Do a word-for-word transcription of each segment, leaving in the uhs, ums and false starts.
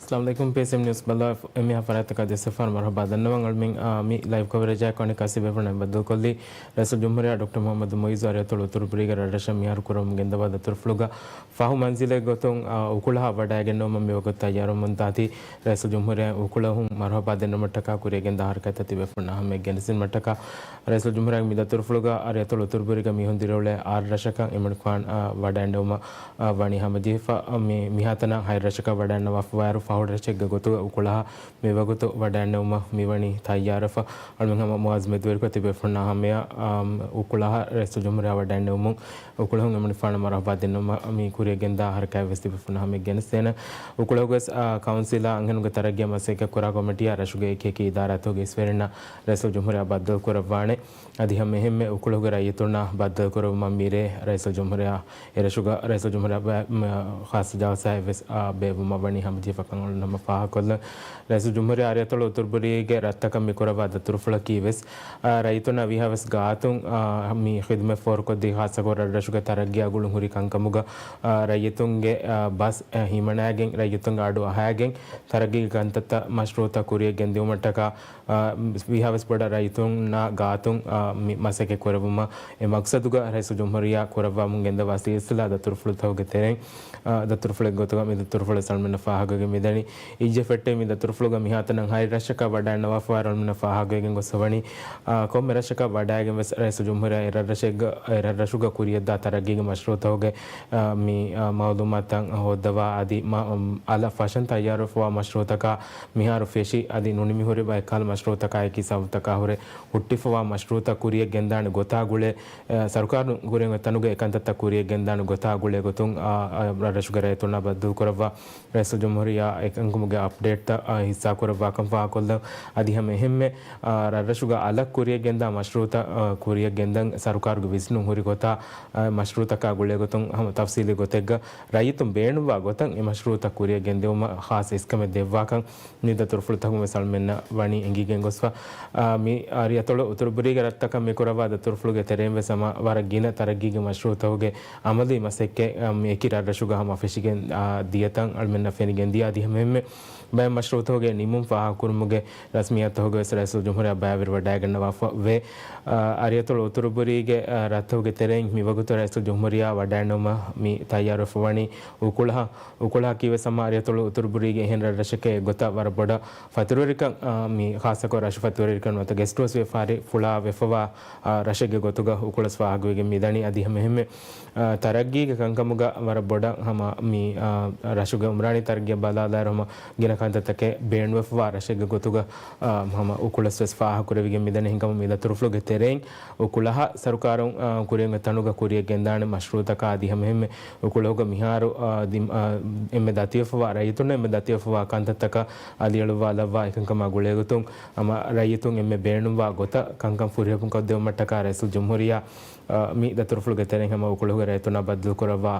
އައްސަލާމު ޢަލައިކުމް. ޕީސީއެމް ނިއުސް ބަލާ އެންމެހާ ފަރާތަކާ ދެއްސެފާން މަރުޙަބާ ދަންނަވަން. އަޅުމެން، އާ، މި ލައިވް ކަވަރޭޖާއެކު އަނެއްކާ ސިބޭފުޅުން ބައްދަލުކޮށްލީ ރައީސުލްޖުމްހޫރިއްޔާ ޑޮކްޓަރ މުޙައްމަދު މުޢިއްޒު އަރިއަތޮޅު އުތުރުބުރީގެ ރަށްރަށަށް މިހާރު ކުރަމުން ގެންދަވާ ދަތުރުފުޅުގަ ފަހު މަންޒިލެއް ގޮތުން، އާ، އުކުޅަހާ ވަޑައިގެންނެވުމަށް މިވަގުތު ތައްޔާރުވަމުންދާތީ، ރައީސުލްޖުމްހޫރިއްޔާ އުކުޅަހުން މަރުޙަބާ ދެންނެވުމަށްޓަކާ ކުރިޔަށް ގެންދާ ހަރަކާތްތައް ތިބޭފުޅުންނާ ހަމައަށް ގެނެސްދިނުމަށްޓަކާ، ރައީސުލްޖުމްހޫރިއްޔާގެ މި ދަތުރުފުޅުގަ އަރިއަތޮޅު އުތުރުބުރީގަ މީހުން ދިރިއުޅޭ އަށް ރަށަކަށް އެމަނިކުފާނު، އާ، ވަޑައިންނެވުމަށް، އާ، ވަނީ ހަމަޖެހިފަ. މި، މިހާތަނަށް ހަތް ރަށަކަށް ވަޑައިންނަވާފަވާއިރު، ފަހު ރަށެއްގެ ގޮތުގަ އުކުޅަހާ މިވަގުތު ވަޑައިންނެވުމަށް މިވަނީ ތައްޔާރުވެފަ. އަޅުމެން ހަމަ މުޢާޒް މެދުވެރިކޮށް ތިބޭފުޅުންނާ ހަމަޔަށް، އާ، އުކުޅަހާ ރައީސުލްޖުމްހޫރިއްޔާ ވަޑައިންނެވުމުން އުކުޅަހުން އެމަނިކުފާނަށް މަރުޙަބާ ދިނުމަށް މި ކުރިޔަށް ގެންދާ ހަރަކާތް ވެސް ތިބޭފުޅުންނާ ހަމައަށް ގެނެސްދޭނަން. އުކުޅަހުގަވެސް، އާ، ކައުންސިލާ އަންހެނުންގެ ތަރައްގީއާ މަސައްކަތް ކުރާ ކޮމިޓީއާ ރަށުގެ އެކި އެކި އިދާރާތަކުގެ އިސްވެރިންނަށް ރައީސުލްޖުމްހޫރިއްޔާ ބައްދަލުކުރައްވާނެ. އަދި ހަމައެހެންމެ އުކުޅަހުގެ ރައްޔިތުންނާ ބައްދަލުކުރެވުމަށް މިރޭ ރައީސުލްޖުމްހޫރިއްޔާ އެރަށުގަ، ރައީސުލްޖުމްހޫރިއްޔާ ބަ-، މަ-، ޚާއްޞަ ޖަލްސާއެއް ވެސް، އާ، ބޭއްވުމަށް ވަނީ ހަމަޖެހިފަކަން އަޅުގަނޑު ހަމަ ފާހަގަކޮށްލަން. ރައީސުލްޖުމްހޫރިއްޔާ އަރިއަތޮޅު އުތުރުބުރީގެ ރަށްތަކަށް މި ކުރައްވާ ދަތުރުފުޅަކީ ވެސް، އާ، ރައްޔިތުންނަށް ވީހާވެސް ގާތުން، އާ، މި ޚިދުމަތް ފޯރުކޮށްދީ، ޚާއްޞަކޮށް ރަށްރަށުގެ ތަރައްގީއާ ގުޅުން ހުރި ކަންކަމުގަ، އާ، ރައްޔިތުންގެ، އާ، ބަސް، އާ، ހިމަނައިގެން، ރައްޔިތުންގެ އަޑު އަހައިގެން، ތަރައްގީގެ ކަންތައްތައް މަޝްރޫއުތައް ކުރިޔަށް ގެންދިއުމަށްޓަކާ، އާ، ވީހާވެސް ބޮޑަށް ރައްޔިތުންނާ ގާތުން، އާ، މި މަސައްކަތް ކުރެވުމަށް އެ މަޤްޞަދުގަ ރައީސުލްޖުމްހޫރިއްޔާ ކުރައްވާމުން ގެންދަވާ ސިލްސިލާ ދަތުރުފުޅުތަކުގެ ތެރެއިން، އާ، ދަތުރުފުޅެއް ގޮތުގަ މި ދަތުރުފުޅަށް އަޅުމެންނަށް ފާހަގަވެގެން މިދަނީ. އިއްޒެ ފެއްޓެވި މި ދަތުރުފުޅުގަ މިހާތަނަށް ހަތް ރަށަކަށް ވަޑައިންނަވާފަވާއިރު އަޅުމެންނަށް ފާހަގަވެގެން ގޮސްފަވަނީ، އާ، ކޮންމެ ރަށަކަށް ވަޑައިގެން ވެސް ރައީސުލްޖުމްހޫރިއްޔާ އެ ރަށްރަށެއްގަ، އެ ރަށްރަށުގަ ކުރިޔަށްދާ ތަރައްގީގެ މަޝްރޫއުތަކުގެ، އާ، މި، އާ، މައުލޫމާތުތައް ހޯއްދަވާ އަދި މަ-، އަލަށް ފަށަން ތައްޔާރުވެފަވާ މަޝްރޫއުތަކާ މިހާރު ފެށި އަދި ނުނިމިހުރި ބައެއްކަހަލަ މަޝްރޫއުތަކާއެކީ ސަބަބުތަކާ ހުރެ ހުއްޓިފަވާ މަޝްރޫއުތައް ކުރިޔަށް ގެންދާނެ ގޮތާ ގުޅޭ، އަ، ސަރުކާރުން ކުރިއަށް އޮތް ތަނުގަ އެކަންތައްތައް ކުރިޔަށް ގެންދާނެ ގޮތާ ގުޅޭ ގޮތުން، އަ، އަ، ރަށްރަށުގެ ރައްޔިތުންނާ ބައްދަލުކުރައްވާ ރައީސުލްޖުމްހޫރިއްޔާ އެކަންކަމުގެ އަޕްޑޭޓްތައް، އަ، ހިއްސާކުރައްވާކަން ފާހަގަކޮށްލަން. އަދި ހަމަ އެހެންމެ، އަ، ރަށްރަށުގަ އަލަށް ކުރިޔަށް ގެންދާ މަޝްރޫއުތައް، އަ، ކުރިޔަށް ގެންދަން ސަރުކާރުގެ ވިސްނުން ހުރި ގޮތާ، އަ، މަޝްރޫއުތަކާ ގުޅޭ ގޮތުން ހަމަ ތަފްސީލީ ގޮތެއްގަ ރައްޔިތުން ބޭނުންވާ ގޮތަށް އެ މަޝްރޫއުތައް ކުރިޔަށް ގެންދިއުމަށް ޚާއްޞަ އިސްކަމެއް ދެއްވާކަން މި ދަތުރުފުޅުތަކުން ވެސް އަޅުމެންނަށް ވަނީ އެނގިގެން ގޮސްފަ. އާ، މި އަރިއަތޮޅު އުތުރުބުރީގެ ރަށްތަކަށް މި ކުރައްވާ ދަތުރުފުޅުގެ ތެރެއިން ވެސް ހަމަ ވަރަށް ގިނަ ތަރައްގީގެ މަޝްރޫއުތަކުގެ އަމަލީ މަސައްކަތް، އާ، މި އެކި ރަށްރަށުގަ ހަމަ ފެށިގެން، އާ، ދިޔަތަން އަޅުމެންނަށް ފެނިގެން ދިޔަ. އަދި ހަމައެހެންމެ ބައެއް މަޝްރޫއުތަކުގެ ނިމުން ފާހަގަކުރުމުގެ ރަސްމިއްޔާތުތަކުގަ ވެސް ރައީސުލްޖުމްހޫރިއްޔާ ބައިވެރިވަޑައިގަންނަވާފަ ވޭ. އާ، އަރިއަތޮޅު އުތުރުބުރީގެ، އާ، ރަށްތަކުގެ ތެރެއިން މިވަގުތު ރައީސުލްޖުމްހޫރިއްޔާ ވަޑައިންނެވުމަށް މި ތައްޔާރުވެފަވަނީ އުކުޅަހަށް. އުކުޅަހަކީ ވެސް ހަމަ އަރިއަތޮޅު އުތުރުބުރީގެ އެހެން ރަށްރަށެކޭ އެއްގޮތަށް ވަރަށް ބޮޑަށް ފަތުރުވެރިކަން، އާ، މި ޚާއްޞަކޮށް ރަށު ފަތުރުވެރިކަން ނުވަތަ ގެސްޓް ހައުސް ވިޔަފާރި ފުޅާ ވެފަވާ، އާ، ރަށެއްގެ ގޮތުގަ އުކުޅަސް ފާހަގަވެގެން މިދަނީ. އަދި ހަމައެހެންމެ، އާ، ތަރައްގީގެ ކަންކަމުގަ ވަރަށް ބޮޑަށް ހަމަ މި، އާ، ރަށުގެ އުމްރާނީ ތަރައްގީއަށް ބަލާލާއިރު ހަމަ ގިނަ ކަންތައްތަކެއް ބޭނުންވެފަވާ ރަށެއްގެ ގޮތުގަ، އާ، ހަމަ އުކުޅަސް ވެސް ފާހަގަކުރެވިގެން މިދަނީ. ހިނގަމު މި ދަތުރުފުޅުގެ ތެރެއިން އުކުޅަހަށް ސަރުކާރުން، އާ، ކުރިއަށް ތަނުގަ ކުރިޔަށް ގެންދާނެ މަޝްރޫއުތަކާ އަދި ހަމައެހެންމެ އުކުޅަހުގަ މިހާރު، އާ، ދި-، އާ، އެންމެ ދަތިވެފަވާ ރައްޔިތުންނަށް އެންމެ ދަތިވެފަވާ ކަންތައްތަކަށް އަލިއަޅުއްވާލައްވާ އެކަންކަމާ ގުޅޭގޮތުން ހަމަ ރައްޔިތުން އެންމެ ބޭނުންވާ ގޮތަށް ކަންކަން ފުރިހަމަކޮށްދެވުމަށްޓަކާ ރައީސުލްޖުމްހޫރިއްޔާ، އާ، މި ދަތުރުފުޅުގެ ތެރެއިން ހަމަ އުކުޅަހުގެ ރައްޔިތުންނާ ބައްދަލުކުރައްވާ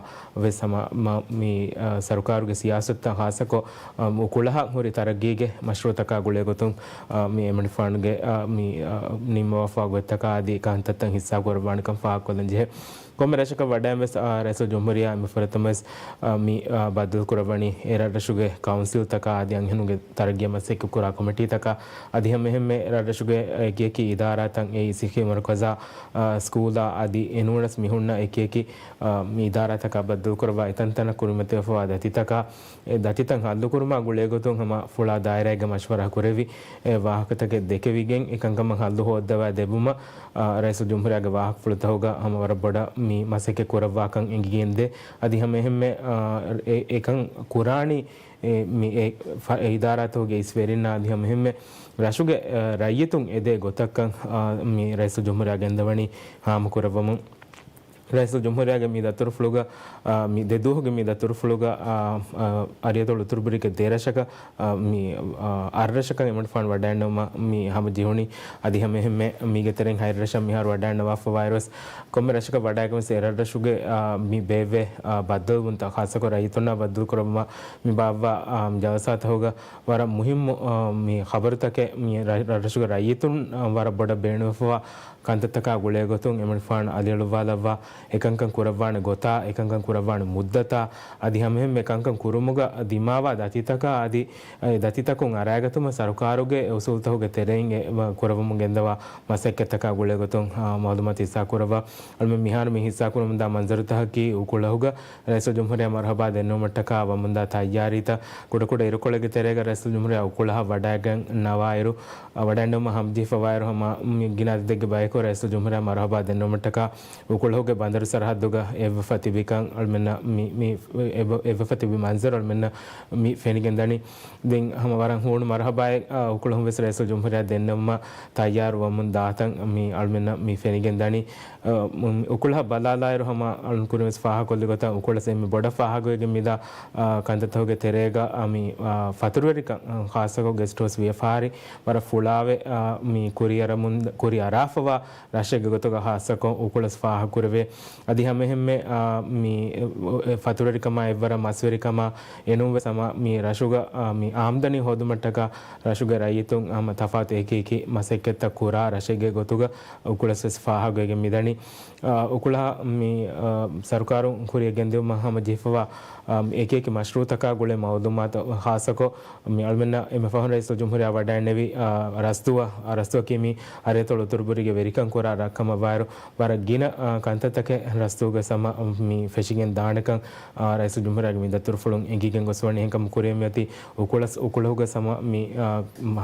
ވެސް ހަމަ މަ-، މި، އާ، ސަރުކާރުގެ ސިޔާސަތުތައް ޚާއްޞަކޮށް، އާ، އުކުޅަހަށް ހުރި ތަރައްގީގެ މަޝްރޫއުތަކާ ގުޅޭގޮތުން، އާ، މި އެމަނިކުފާނުގެ، އާ، މި، އާ، ނިންމަވާފަވާ ގޮތްތަކާ އަދި ކަންތައްތައް ހިއްސާކުރައްވާނެކަން ފާހަގަކޮށްލަން ޖެހޭ. ކޮންމެ ރަށަކަށް ވަޑައިން ވެސް، އާ، ރައީސުލްޖުމްހޫރިއްޔާ މި ފުރަތަމަވެސް، އާ، މި، އާ، ބައްދަލުކުރައްވަނީ އެ ރަށްރަށުގެ ކައުންސިލްތަކާ އަދި އަންހެނުންގެ ތަރައްގީއަށް މަސައްކަތްކުރާ ކޮމިޓީތަކާ އަދި ހަމައެހެންމެ ރަށްރަށުގެ އެކި އެކި އިދާރާތައް އެއީ ސިއްހީ މަރުކަޒާ، އާ، ސްކޫލާ އަދި އެނޫނަސް މިހުންނަ އެކި އެކި، އާ، މި އިދާރާތަކާ ބައްދަލުކުރައްވާ އެތަންތަނަށް ކުރިމަތިވެފަވާ ދަތިތަކާ އެ ދަތިތައް ހައްލުކުރުމާ ގުޅޭގޮތުން ހަމަ ފުޅާ ދާއިރާއެއްގެ މަޝްވަރާ ކުރެވި، އެ ވާހަކަތަކެއް ދެކެވިގެން އެކަންކަމަށް ހައްލު ހޯއްދަވާ ދެއްވުމަށް، އާ، ރައީސުލްޖުމްހޫރިއްޔާގެ ވާހަކަފުޅުތަކުގަ ހަމަ ވަރަށް ބޮޑަށް މި މަސައްކަތް ކުރައްވާކަން އެނގިގެންދޭ. އަދި ހަމައެހެންމެ، އާ، އެ-، އެކަން ކުރާނީ، އެ، މި އެ ފަ-، އެ އިދާރާތަކުގެ އިސްވެރިންނާ އަދި ހަމައެހެންމެ ރަށުގެ، އާ، ރައްޔިތުން އެދޭ ގޮތަށްކަން، އާ، މި ރައީސުލްޖުމްހޫރިއްޔާ ގެންދަވަނީ ހާމަކުރައްވަމުން. ރައީސުލްޖުމްހޫރިއްޔާގެ މި ދަތުރުފުޅުގަ، އާ، މި ދެ ދުވަހުގެ މި ދަތުރުފުޅުގަ، އާ، އާ، އަރިއަތޮޅު އުތުރުބުރީގެ ދެ ރަށަކަށް، އާ، މި، އާ، އަށް ރަށަކަށް އެމަނިކުފާނު ވަޑައިންނެވުމަށް މި ހަމަ ޖެހުނީ. އަދި ހަމައެހެންމެ މީގެ ތެރެއިން ހަތް ރަށަށް މިހާރު ވަޑައިންނަވާފަވާއިރުވެސް ކޮންމެ ރަށަކަށް ވަޑައިގެންވެސް އެ ރަށްރަށުގެ، އާ، މި ބޭއްވޭ، އާ، ބައްދަލުވުންތައް ޚާއްޞަކޮށް ރައްޔިތުންނާ ބައްދަލުކުރައްވުމަށް މި ބާއްވާ، އާ، ޖަލްސާތަކުގަ ވަރަށް މުހިއްމު، އާ، މި ޚަބަރުތަކެއް މި ރަށް-، ރަށްރަށުގެ ރައްޔިތުން، އާ، ވަރަށް ބޮޑަށް ބޭނުންވެފަވާ ކަންތައްތަކާ ގުޅޭގޮތުން އެމަނިކުފާނު އަލިއަޅުއްވާލައްވާ އެކަންކަން ކުރައްވާނެ ގޮތާ، އެކަންކަން ކުރައްވާނެ މުއްދަތާ، އަދި ހަމައެހެންމެ ކަންކަން ކުރުމުގަ ދިމާވާ ދަތިތަކާ އަދި އެ ދަތިތަކުން އަރާގަތުމަށް ސަރުކާރުގެ އެ އުސޫލުތަކުގެ ތެރެއިން އެ ކުރައްވަމުން ގެންދަވާ މަސައްކަތްތަކާ ގުޅޭގޮތުން، އާ، މައުލޫމާތު ހިއްސާކުރައްވާ. އަޅުމެން މިހާރު މި ހިއްސާކުރަމުންދާ މަންޒަރުތަކަކީ އުކުޅަހުގަ ރައީސުލްޖުމްހޫރިއްޔާ މަރުހަބާ ދެންނެވުމަށްޓަކާ ވަމުންދާ ތައްޔާރީތައް. ކުޑަކުޑަ އިރުކޮޅެއްގެ ތެރޭގަ ރައީސުލްޖުމްހޫރިއްޔާ އުކުޅަހަށް ވަޑައިގަންނަވާއިރު، އަ، ވަޑައިންނެވުމަށް ހަމަޖެހިފަވާއިރު ހަމަ މި ގިނަ އަދަދެއްގެ ބަޔަކު ރައީސުލްޖުމްހޫރިއްޔާ މަރުހަބާ ދެންނެވުމަށްޓަކާ އުކުޅަހުގެ ބަނދަރު ސަރަހައްދުގަ އެއްވެފަ ތިބިކަން އަޅުމެންނަށް މި، މި އެއްވެ-، އެއްވެފަ ތިބި މަންޒަރު އަޅުމެންނަށް މި ފެނިގެންދަނީ. ދެން ހަމަ ވަރަށް ހޫނު މަރުހަބާއެއް، އާ، އުކުޅަހުން ވެސް ރައީސުލްޖުމްހޫރިއްޔާ ދެންނެވުމަށް ތައްޔާރު ވަމުން ދާތަން މި އަޅުމެންނަށް މި ފެނިގެން ދަނީ. އަ، މު-، އުކުޅަހަށް ބަލާލާއިރު ހަމަ އަޅުން ކުރިން ވެސް ފާހަގަކޮށްލި ގޮތަށް އުކުޅަސް އެންމެ ބޮޑަށް ފާހަގަވެގެން މިދާ، އާ، ކަންތައްތަކުގެ ތެރޭގަ، އާ، މި، އާ، ފަތުރުވެރިކަން، އާ، ޚާއްޞަކޮށް ގެސްޓް ހައުސް ވިޔަފާރި ވަރަށް ފުޅާވެ، އާ، މި ކުރިއަރަމުން، ކުރި އަރާފަވާ ރަށެއްގެ ގޮތުގަ ޚާއްޞަކޮށް އުކުޅަސް ފާހަގަކުރެވޭ. އަދި ހަމައެހެންމެ، އާ، މި، އެ، އެ، ފަތުރުވެރިކަމާ އެއްވަރަށް މަސްވެރިކަމާ އެނޫންވެސް ހަމަ މި ރަށުގަ، އާ، މި އާމްދަނީ ހޯދުމަށްޓަކާ ރަށުގެ ރައްޔިތުން ހަމަ ތަފާތު އެކި އެކި މަސައްކަތްތައް ކުރާ ރަށެއްގެ ގޮތުގަ އުކުޅަސް ވެސް ފާހަގަވެގެން މިދަނީ. އާ، އުކުޅަ މި، އާ، ސަރުކާރުން ކުރިއަށް ގެންދިއުމަށް ހަމަ ޖެހިފަވާ، އާ، އެކި އެކި މަޝްރޫއުތަކާ ގުޅޭ މައުލޫމާތު ޚާއްޞަކޮށް، މި އަޅުމެންނަށް އެންމެ ފަހުން ރައީސުލްޖުމްހޫރިއްޔާ ވަޑައިންނެވި، އާ، ރަސްދުވަ، އާ، ރަސްދުވަކީ މި އަރިއަތޮޅު އުތުރުބުރީގެ ވެރިކަން ކުރާ ރަށްކަމަށްވާއިރު، ވަރަށް ގިނަ، އާ، ކަންތައްތަކެއް ރަސްދުވަގެ ސަމަ މި ފެށިގެން ދާނެކަން، އާ، ރައީސުލްޖުމްހޫރިއްޔާގެ މި ދަތުރުފުޅުން އެނގިގެން ގޮސްވަނީ. އެހެންކަމުން ކުރިއަށް މިއޮތީ އުކުޅަސް، އުކުޅަހުގެ ސަމަ މި، އާ،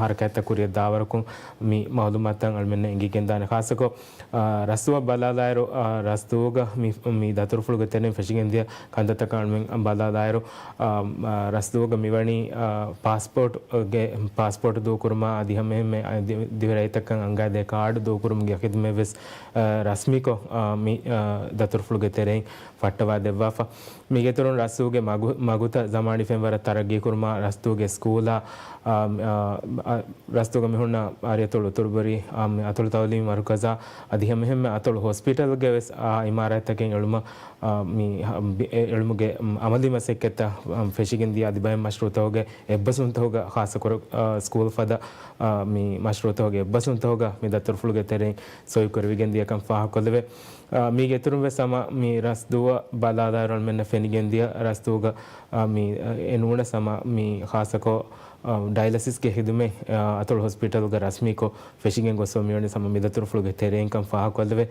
ހަރަކާތްތައް ކުރިއަށް ދާވަރަކުން މި މައުލޫމާތުތައް އަޅުމެންނަށް އެނގިގެން ދާނެ. ޚާއްޞަކޮށް، އާ، ރަސްދުވަށް ބަލާލާއިރު، އާ، ރަސްދުވަގަ މި، މި ދަތުރުފުޅުގެ ތެރެއިން ފެށިގެންދިޔަ ކަންތައްތަކަށް އަޅުމެން ބަލާލާއިރު، އާ، އާ، ރަސްދުވަގަ މިވަނީ، އާ، ޕާސްޕޯޓްގެ، ޕާސްޕޯޓް ދޫކުރުމާ އަދި ހަމައެހެންމެ، އާ، ދި-، ދިވެހި ރައްޔިތަކަށް އަންގާދޭ ކާޑު ދޫކުރުމުގެ ޚިދުމަތްވެސް، އާ، ރަސްމީކޮށް، އާ، މި، އާ، ދަތުރުފުޅުގެ ތެރެއިން ފައްޓަވާ ދެއްވާފަ. މީގެއިތުރުން ރަސްދުވުގެ މަގު-، މަގުތައް ޒަމާނީ ފެންވަރަށް ތަރައްގީކުރުމާ، ރަސްދުވުގެ ސްކޫލާ، އާ، އާ، ރަސްދުވުގަ މިހުންނަ އަރިއަތޮޅު އުތުރުބުރީ، އާ، މި އަތޮޅު ތައުލީމީ މަރުކަޒާ، އަދި ހަމައެހެންމެ އަތޮޅު ހޮސްޕިޓަލްގެ ވެސް، އާ، އިމާރާތްތަކެއް އެޅުމަށް، އާ، މި ހަ-، ބި-، އެ-، އެޅުމުގެ، އުމް، އަމަލީ މަސައްކަތްތައް، އަމް، ފެށިގެން ދިޔަ އަދި ބައެއް މަޝްރޫއުތަކުގެ އެއްބަސްވުންތަކުގަ ޚާއްޞަކޮށް، އާ، ސްކޫލް ފަދަ، އާ، މި މަޝްރޫއުތަކުގެ އެއްބަސްވުންތަކުގަ މި ދަތުރުފުޅުގެ ތެރެއިން ސޮއިކުރެވިގެން ދިޔަކަން ފާހަގަކޮށްލެވޭ. އާ، މީގެ އިތުރުން ވެސް ހަމަ މި ރަސްދުވަ ބަލާލާއިރު އަޅުމެންނަށް ފެނިގެން ދިޔަ ރަސްދުވަގަ، އާ، މި، އާ، އެ ނޫނަސް ހަމަ މި ޚާއްޞަކޮށް، އާ، ޑައިލަސިސްގެ ޚިދުމަތް، އާ، އަތޮޅު ހޮސްޕިޓަލްގަ ރަސްމީކޮށް ފެށިގެން ގޮސްފަ މިވަނީ ހަމަ މި ދަތުރުފުޅުގެ ތެރެއިންކަން ފާހަގަކޮށްލެވޭ.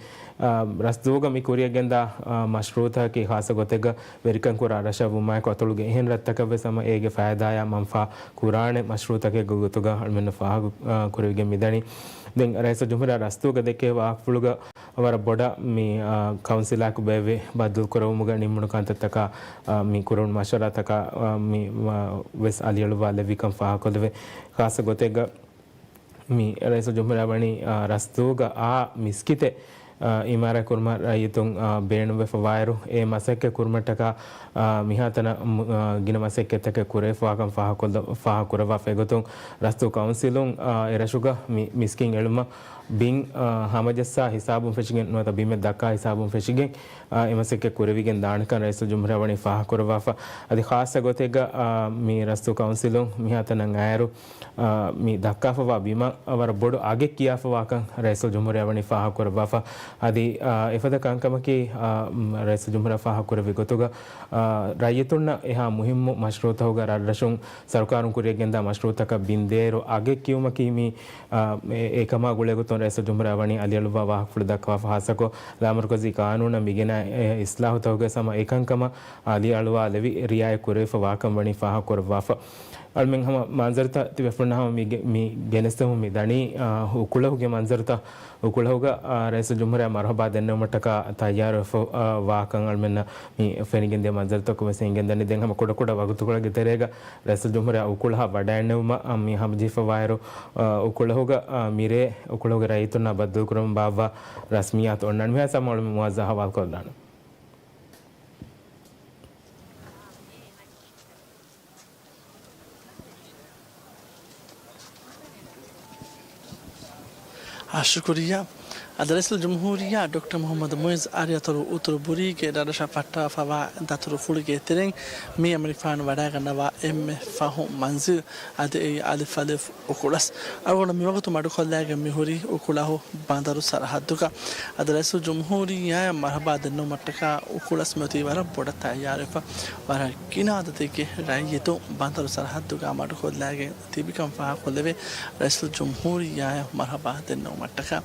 އާ، ރަސްދުވަގަ މި ކުރިއަށް ގެންދާ، އާ، މަޝްރޫއުތަކަކީ ޚާއްޞަ ގޮތެއްގަ ވެރިކަން ކުރާ ރަށަށް ވުމާއެކު އަތޮޅުގެ އެހެން ރަށްތަކަށް ވެސް ހަމަ އޭގެ ފައިދާއާ މަންފާ ކުރާނެ މަޝްރޫއުތަކެއްގެ ގޮތުގަ އަޅުމެންނަށް ފާހަގަ، އާ، ކުރެވިގެން މިދަނީ. ދެން ރައީސުލްޖުމްހޫރިއްޔާ ރަސްދުވަގަ ދެއްކޭ ވާހަކަފުޅުގަ ވަރަށް ބޮޑަށް މި، އާ، ކައުންސިލާއެކު ބޭއްވި ބައްދަލުކުރެވުމުގަ ނިންމުނު ކަންތައްތަކާ، އާ، މި ކުރެވުނު މަޝްވަރާތަކާ، އާ، މި، އާ، ވެސް އަލިއަޅުވާލެއްވިކަން ފާހަގަކޮށްލެވޭ. ޚާއްޞަ ގޮތެއްގަ މި ރައީސުލްޖުމްހޫރިއްޔާ ވަނީ، އާ، ރަސްދުވުގަ އާ މިސްކިތެއް، އާ، އިމާރާތް ކުރުމަށް ރައްޔިތުން، އާ، ބޭނުންވެފަ ވާއިރު، އެ މަސައްކަތް ކުރުމަށްޓަކާ، އާ، މިހާތަނަށް މު-، އާ، ގިނަ މަސައްކަތްތަކެއް ކުރެވިފަވާކަން ފާހަގަކޮށްލަ-، ފާހަގަކުރައްވާފަ އެގޮތުން، ރަސްދުވު ކައުންސިލުން، އާ، އެރަށުގަ މި މިސްކިތް އެޅުމަށް ބިން، އާ، ހަމަޖައްސާ ހިސާބުން ފެށިގެން ނުވަތަ ބިމެއް ދައްކާ ހިސާބުން ފެށިގެން، އާ، އެ މަސައްކަތް ކުރެވިގެން ދާނެކަން ރައީސުލްޖުމްހޫރިއްޔާ ވަނީ ފާހަގަކުރައްވާފަ. އަދި ޚާއްޞަ ގޮތެއްގަ، އާ، މި ރަސްދުވު ކައުންސިލުން މިހާތަނަށް އައިރު، އާ، މި ދައްކާފަވާ ބިމަށް ވަރަށް ބޮޑު އަގެއް ކިޔާފަވާކަން ރައީސުލްޖުމްހޫރިއްޔާ ވަނީ ފާހަގަކުރައްވާފަ. އަދި، އާ، އެފަދަ ކަންކަމަކީ، އާ، މް، ރައީސުލްޖުމްހޫރިއްޔާ ފާހަގަކުރެއްވި ގޮތުގަ، އާ، ރައްޔިތުންނަށް އެހާ މުހިއްމު މަޝްރޫއުތަކުގަ ރަށްރަށުން ސަރުކާރުން ކުރިއަށްގެންދާ މަޝްރޫއުތަކަށް ބިންދޭއިރު އަގެއް ކިޔުމަކީ މި، އާ، އެ-، އެކަމާ ގުޅޭގޮތުން ރައީސުލްޖުމްހޫރިއްޔާ ވަނީ އަލިއަޅުއްވާ ވާހަކަފުޅު ދައްކަވާފަ. ޚާއްޞަކޮށް، ލާމަރުކަޒީ ޤާނޫނަށް މިގެނައި އިސްލާހުތަކުގެ ސަމަ އެކަންކަމަށް އަލިއަޅުވާލެވި ރިއާޔަތް ކުރެވިފަ ވާކަން ވަނީ ފާހަގަކުރައްވާފަ. އަޅުމެން ހަމަ މަންޒަރުތައް ތިބޭފުޅުންނަށް ހަމަ މި ގެ-، މި ގެނެސްދެމުން މި ދަނީ، އާ، އުކުޅަހުގެ މަންޒަރުތައް. އުކުޅަހުގަ، އާ، ރައީސުލްޖުމްހޫރިއްޔާ މަރުހަބާ ދެންނެވުމަށްޓަކާ ތައްޔާރުވެފަ، އާ، ވާކަން އަޅުމެންނަށް މި ފެނިގެންދިޔަ މަންޒަރުތަކުން ވެސް އެނގެންދަނީ. ދެން ހަމަ ކުޑަކުޑަ ވަގުތުކޮޅެއްގެ ތެރޭގަ ރައީސުލްޖުމްހޫރިއްޔާ އުކުޅަހަށް ވަޑައިންނެވުމަށް، އާ، މި ހަމަޖެހިފަވާއިރު، އާ، އުކުޅަހުގަ، އާ، މިރޭ އުކުޅަހުގެ ރައްޔިތުންނާ ބައްދަލުކުރަމުން ބާއްވާ ރަސްމިއްޔާތު އޮންނާނެ. މިހާ ސަމަ އަޅުމެން މުވައްޒަ ހަވާލުކޮށްލާނަން. އާ، ޝުކުރިއްޔާ. އަދި ރައީސުލްޖުމްހޫރިއްޔާ ޑޮކްޓަރ މުޙައްމަދު މުޢިއްޒު އަރިއަތޮޅު އުތުރު ބުރީގެ ރަށްރަށަށް ފައްޓާފަވާ ދަތުރުފުޅުގެ ތެރެއިން މި އަމިއްލަ ފަހަން ވަޑައިގަންނަވާ އެންމެ ފަހު މަންޒިލް އަދި އެއީ އަލިފް އަލިފް އުކުޅަސް. އަޅުގަނޑު މިވަގުތު މަޑުކޮށްލާގެން މިހުރީ އުކުޅަހު ބަނދަރު ސަރަހައްދުގަ. އަދި ރައީސުލްޖުމްހޫރިއްޔާއަށް މަރުޙަބާ ދެންނެވުމަށްޓަކާ އުކުޅަސް މިއޮތީ ވަރަށް ބޮޑަށް ތައްޔާރުވެފަ. ވަރަށް ގިނަ އަދަދެއްގެ ރައްޔިތުން ބަނދަރު ސަރަހައްދުގަ މަޑުކޮށްލާގެން ތިބިކަން ފާހަގަކޮށްލެވޭ. ރައީސުލްޖުމްހޫރިއްޔާއަށް މަރުޙަބާ ދެންނެވުމަށްޓަކާ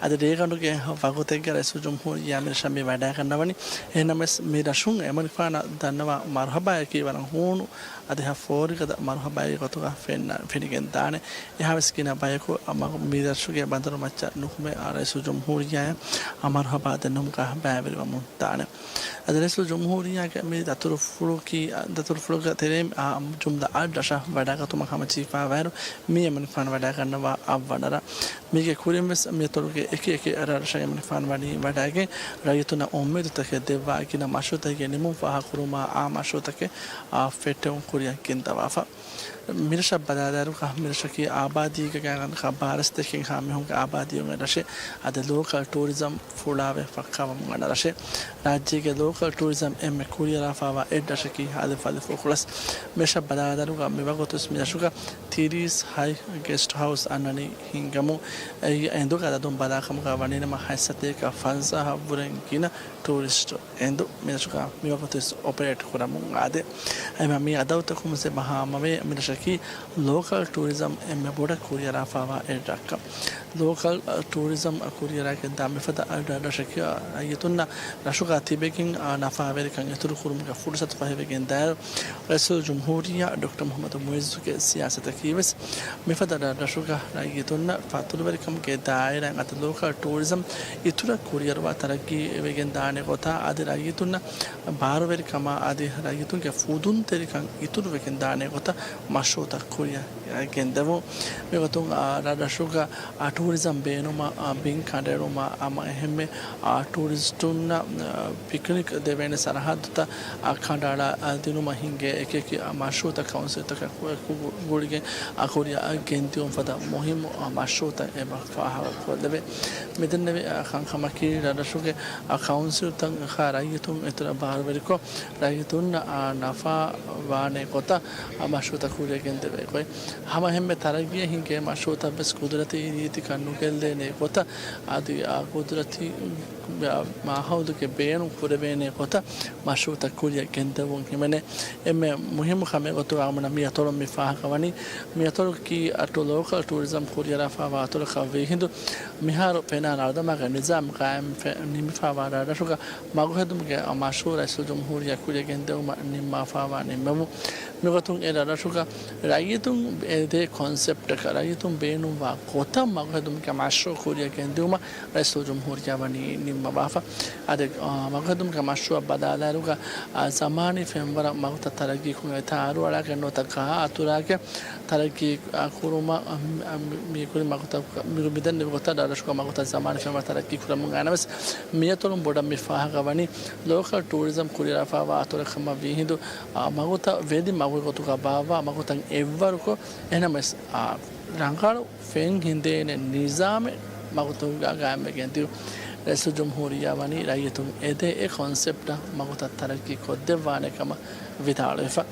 އަދި ރޭގަނޑުގެ ވަގުތެއްގަ ރައީސުލްޖުމްހޫރިއްޔާ މިރަށަށް މި ވަޑައިގަންނަވަނީ. އެހެންނަމަވެސް މި ރަށުން އެމަނިކުފާނަށް ދަންނަވާ މަރުޙަބާއަކީ ވަރަށް ހޫނު އަދި ހަ ފޯރިގަދަ މަރުޙަބާއެއްގެ ގޮތުގަ ފެންނަ-، ފެނިގެން ދާނެ. އެހާވެސް ގިނަ ބަޔަކު މަ-، މި ރަށުގެ ބަނދަރު މައްޗަށް ނުކުމެ، އާ، ރައީސުލްޖުމްހޫރިއްޔާއަށް މަރުޙަބާ ދެންނެވުމުގަ ބައިވެރިވަމުން ދާނެ. އަދި ރައީސުލްޖުމްހޫރިއްޔާގެ މި ދަތުރުފުޅުގެ ތެރެއިން، އާ، ޖުމްލަ އަށް ރަށަށް ވަޑައިގަތުމަށް ހަމަޖެހިފައިވާއިރު، މި އަމިއްލަ ފަހަން ވަޑައިގަންނަވާ އަށް ވަނަ ރަށް. މީގެ ކުރިން ވެސް މިއަތޮޅުގެ އެކި އެކި ރަށްރަށަށް އަމިއްލަ ފަހަން ވަނީ ވަޑައިގެން، ރައްޔިތުންނަށް އުއްމީދުތަކެއް ދެއްވާ ގިނަ މަޝްރޫޢުތަކެއް ނިމުން ފާހަގަކުރުމާ، އާ މަޝްރޫޢުތަކެއް، އާ، ފެއްޓެވުން ކުރިއަށް ގެންދަވާފަ. މިރަށަށް ބަލާލާއިރު، މިރަށަކީ އާބާދީގެ ގާތްގަނޑަކަށް ބާރަ ސަތޭކަ ހާމީހުންގެ އާބާދީވުން ރަށެއް. އަދި ލޯކަލް ޓޫރިޒަމް ފުޅާވެ ފައްކާވަމުން އަންނަ ރަށެއް. ރާއްޖޭގެ ލޯކަލް ޓޫރިޒަމް އެންމެ ކުރިއަރާފައިވާ އެއް ރަށަކީ އަލިފް އަލިފް އުކުޅަސް. މިރަށަށް ބަލާލާއިރު، މިވަގުތުވެސް މިރަށުގަ ތިރީސް ހަތް ގެސްޓް ހައުސް އަންނަނީ ހިންގަމުން. އެއީ އެނދުގެ އަދަދުން ބަލާކަމުގަ ވަނީނަމަ ހަތް ސަތޭކަ ފަންސާހަށްވުރެން ގިނަ ޓޫރިސްޓު އެނދު މިރަށުގަ މިވަގުތުވެސް އޮޕަރޭޓް ކުރަމުން އާދޭ. އެހެންވީމަ މި އަދަދުތަކުން އެބަ ހާމަވޭ، މިރަށަކީ ލޯކަލް ޓޫރިޒަމް އެންމެ ބޮޑަށް ކުރިއަރާފައިވާ އެއް ރަށްކަން. ލޯކަލް، އަ، ޓޫރިޒަމް ކުރިއަރާގެންދާ މިފަދަ ރަށަކީ ރައްޔިތުންނަށް ރަށުގަ ތިބެގެން، އާ، ނަފާވެރިކަން އިތުރުކުރުމުގެ ފުރުސަތު ފަހިވެގެންދާއިރު، ރައީސުލްޖުމްހޫރިއްޔާ ޑޮކްޓަރ މުޙައްމަދު މުޢިއްޒުގެ ސިޔާސަތަކީވެސް މިފަދަ ރަށްރަށުގަ ރައްޔިތުންނަށް ފަތުރުވެރިކަމުގެ ދާއިރާއިން އަދި ލޯކަލް ޓޫރިޒަމް އިތުރަށް ކުރިއަރުވާ ތަރައްގީވެގެން ދާނެ ގޮތާ އަދި ރައްޔިތުންނަށް ބާރުވެރިކަމާ އަދި ރައްޔިތުންގެ ފުދުންތެރިކަން އިތުރުވެގެން ދާނެ ގޮތަށް މަޝްރޫޢުތައް ކުރިއަށް ގެންދެވުން. މިގޮތުން، އާ، ރަށްރަށުގަ، އާ، ޓޫރިޒަމް ބޭނުމަށް، އާ، ބިން ކަނޑައެޅުމަށް ހަމަ އެހެންމެ، އާ، ޓޫރިސްޓުންނަށް، އާ، ޕިކްނިކް ދެވޭނެ ސަރަހައްދުތައް، އާ، ކަނޑައަޅާ، އާ، ދިނުމަށް ހިނގޭ އެކި އެކި، އާ، މަޝްރޫޢުތައް ކައުންސިލްތަކާ ގުޅިގެން، އާ، ކުރިއަށް ގެންދިއުން ފަދަ މުހިއްމު، އާ، މަޝްރޫޢުތައް އެބަ ފާހަގަކޮށްލެވޭ. މިދެންނެވި، އާ، ކަންކަމަކީ ރަށްރަށުގެ، އާ، ކައުންސިލްތަކާ ރައްޔިތުން އިތުރަށް ބާރުވެރިކޮށް، ރައްޔިތުންނަށް، އާ، ނަފާ ވާނެ ގޮތަށް، އާ، މަޝްރޫޢުތައް ކުރިއަށް ގެންދެވޭ ގޮތް. ހަމަ އެހެންމެ ތަރައްގީއަށް ހިނގޭ މަޝްރޫޢުތައް ވެސް ޤުދުރަތީ ރީތިކަން ނުގެއްލޭނެ ގޮތަށް، އަދި، އާ، ޤުދުރަތީ މާ-، މާހައުލުގެ ބޭނުން ކުރެވޭނެ ގޮތަށް މަޝްރޫޢުތައް ކުރިއަށް ގެންދެވުން ހިމެނޭ. އެންމެ މުހިއްމު ކަމެއް ގޮތުގަ އަޅުގަނޑަށް މި އަތޮޅުން މި ފާހަގަވަނީ، މި އަތޮޅަކީ އަތޮޅު ލޯކަލް ޓޫރިޒަމް ކުރިއަރާފައިވާ އަތޮޅަކަށް ވީހިނދު، މިހާރު ފެނާ ނަރުދަމާގެ ނިޒާމް ޤާއިމް ފެ-، ނިމިފައިވާ ރަށްރަށުގަ މަގުހެދުމުގެ މަޝްރޫޢު ރައީސުލްޖުމްހޫރިއްޔާ ކުރިއަށް ގެންދެވުމަށް ނިންމާފައިވާ ނިންމެވުން. މިގޮތުން އެ ރަށްރަށުގަ ރައްޔިތުން އެދޭ ކޮންސެޕްޓަކަށް ރައްޔިތުން ބޭނުންވާ ގޮތަށް މަގުހެދުމުގެ މަޝްރޫޢު ކުރިއަށް ގެންދިއުމަށް ރައީސުލްޖުމްހޫރިއްޔާ ވަނީ ނިންމަވާފަ. އަދި، އާ، މަގުހެދުމުގެ މަޝްރޫޢަށް ބަލާލާއިރުގަ، އާ، ޒަމާނީ ފެންވަރަށް މަގުތައް ތަރައްގީ ކުރުމަށް އެތާ އަރުއަޅާގެން ނުވަތަ ގާ އަތުރާގެން ތަރައްގީ، އާ، ކުރުމަށް، އާ، މި-، މި-، މި ކުރި މަގުތައް، މި-، މިދެންނެވި ގޮތަށް ރަށްރަށުގަ މަގުތައް ޒަމާނީ ފެންވަރަށް ތަރައްގީ ކުރަމުން އައިނަމަވެސް، މިއަތޮޅުން ބޮޑަށް މި ފާހަގަވަނީ ލޯކަލް ޓޫރިޒަމް ކުރިއަރާފައިވާ އަތޮޅެއް ކަމަށް ވީހިނދު، އާ، މަގުތައް ވެލި މަގުގެ ގޮތުގަ ބާއްވާ މަގުތައް އެއްވަރުކޮށް، އެހެނަމަވެސް، އާ، ރަނގަޅު ފެން ހިނދޭނެ ނިޒާމެއް މަގުތަކުގަ ގާއިމްވެގެން ދިޔުން. ރައީސުލްޖުމްހޫރިއްޔާ ވަނީ ރައްޔިތުން އެދޭ އެ ކޮންސެޕްޓަށް މަގުތައް ތަރައްގީ ކޮށްދެއްވާނެ ކަމަށް ވިދާޅުވެފަ.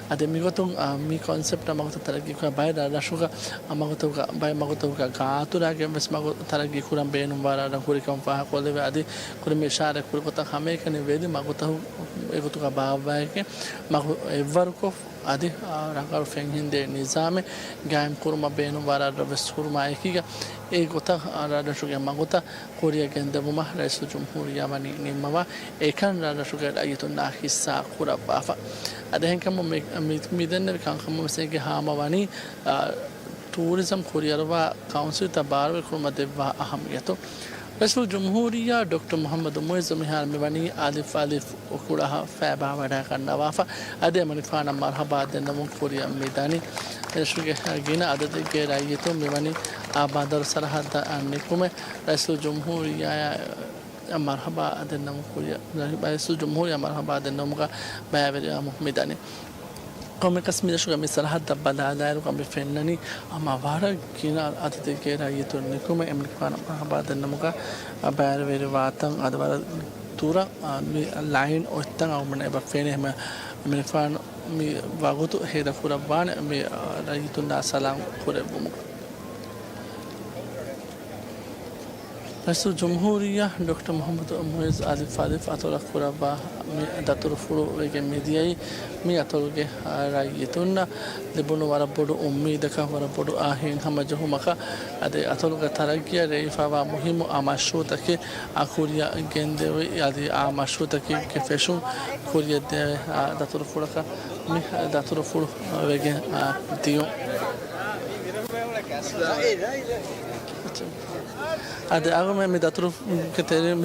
އަދި މިގޮތުން، އާ، މި ކޮންސެޕްޓަށް މަގުތައް ތަރައްގީ ކުރާ ބައެއް ރަށްރަށުގަ، އާ، މަގުތަކުގަ، ބައެއް މަގުތަކުގަ ގާތުރާގެން ވެސް މަގު ތަރައްގީ ކުރަން ބޭނުންވާ ރަށްރަށް ހުރިކަން ފާހަގަކޮށްލެވޭ. އަދި ކުރިން މި އިޝާރާތް ކުރި ގޮތަށް ހަމައެކަނި ވެލި މަގުތަކު އެގޮތުގަ ބާއްވައިގެން މަގު އެއްވަރުކޮށް، އަދި، އާ، ރަނގަޅު ފެން ހިނދޭ ނިޒާމެއް ގާއިމް ކުރުމަށް ބޭނުންވާ ރަށްރަށް ވެސް ހުރުމާ އެކީގަ، އެ ގޮތަށް، އާ، ރަށްރަށުގެ މަގުތައް ކުރިއަށް ގެންދެވުމަށް ރައީސުލްޖުމްހޫރިއްޔާ ވަނީ ނިންމަވާ، އެކަން ރަށްރަށުގެ ރައްޔިތުންނާ ހިއްސާ ކުރައްވާފަ. އަދި އެހެންކަމުން މި، މި، މިދެންނެވި ކަންކަމުން ވެސް އޭގެ ހާމަވަނީ، އާ، ޓޫރިޒަމް ކުރިއަރުވާ ކައުންސިލްތައް ބާރުވެރިކުރުމަށް ދެއްވާ އަހައްމިއްޔަތު. ރައީސުލްޖުމްހޫރިއްޔާ ޑޮކްޓަރ މުޙައްމަދު މުޢިއްޒު މިހާރު މިވަނީ އަލިފް އަލިފް އުކުޅަހަށް ފައިބާ ވަޑައިގަންނަވާފަ. އަދި އެމަނިކުފާނަށް މަރުޙަބާ ދެންނެވުން ކުރިއަށް މިދަނީ. ރަށުގެ ގިނަ އަދަދެއްގެ ރައްޔިތުން މިވަނީ އާ ބަނދަރު ސަރަހައްދަށް ނިކުމެ ރައީސުލްޖުމްހޫރިއްޔާއަށް މަރުޙަބާ ދެންނެވުން ކުރިއަށް، ރައީސުލްޖުމްހޫރިއްޔާ މަރުޙަބާ ދެންނެވުމުގަ ބައިވެރިވަމުން މިދަނީ. ކޮންމެއަކަސް މިރަށުގަ މި ސަރަހައްދަށް ބަލާލާއިރު މި ފެންނަނީ ހަމަ ވަރަށް ގިނަ އަދަދެއްގެ ރައްޔިތުން ނިކުމެ އެމަނިކުފާނަށް މަރުހަބާ ދަންނަމުގަ ބައިވެރިވާތަން އަދި ވަރަށް ދުރަށް މި ލައިން އޮތްތަން އަޅުގަނޑުމެންނަށް އެބަ ފެނޭ. ހަމަ އެމަނިކުފާނު މި ވަގުތު ހޭދަ ކުރައްވާނެ މި ރައްޔިތުންނާ ސަލާމް ކުރެއްވުމުގަ. ރައީސުލްޖުމްހޫރިއްޔާ ޑޮކްޓަރ މުޙައްމަދު މުޢިއްޒު އަލިފް އަލިފް އަތޮޅަށް ކުރައްވާ މި ދަތުރުފުޅު ވެގެން މިދިޔައީ، މި އަތޮޅުގެ ރައްޔިތުންނަށް ލިބުނު ވަރަށް ބޮޑު އުއްމީދަކަށް، ވަރަށް ބޮޑު އާ ހިތްހަމަޖެހުމަކަށް، އަދި އަތޮޅުގެ ތަރައްގީއަށް ރޭވިފައިވާ މުހިއްމު އާ މަޝްރޫޢުތަކެއް އާ ކުރިއަށް ގެންދެވި، އަދި އާ މަޝްރޫޢުތަކެއްގެ ފެށުން ކުރިއަށް ދެވޭ ދަތުރުފުޅަކަށް މި ދަތުރުފުޅު ވެގެން ދިޔުން. އަދި އަޅުގަނޑުމެން މި ދަތުރުގެ ތެރެއިން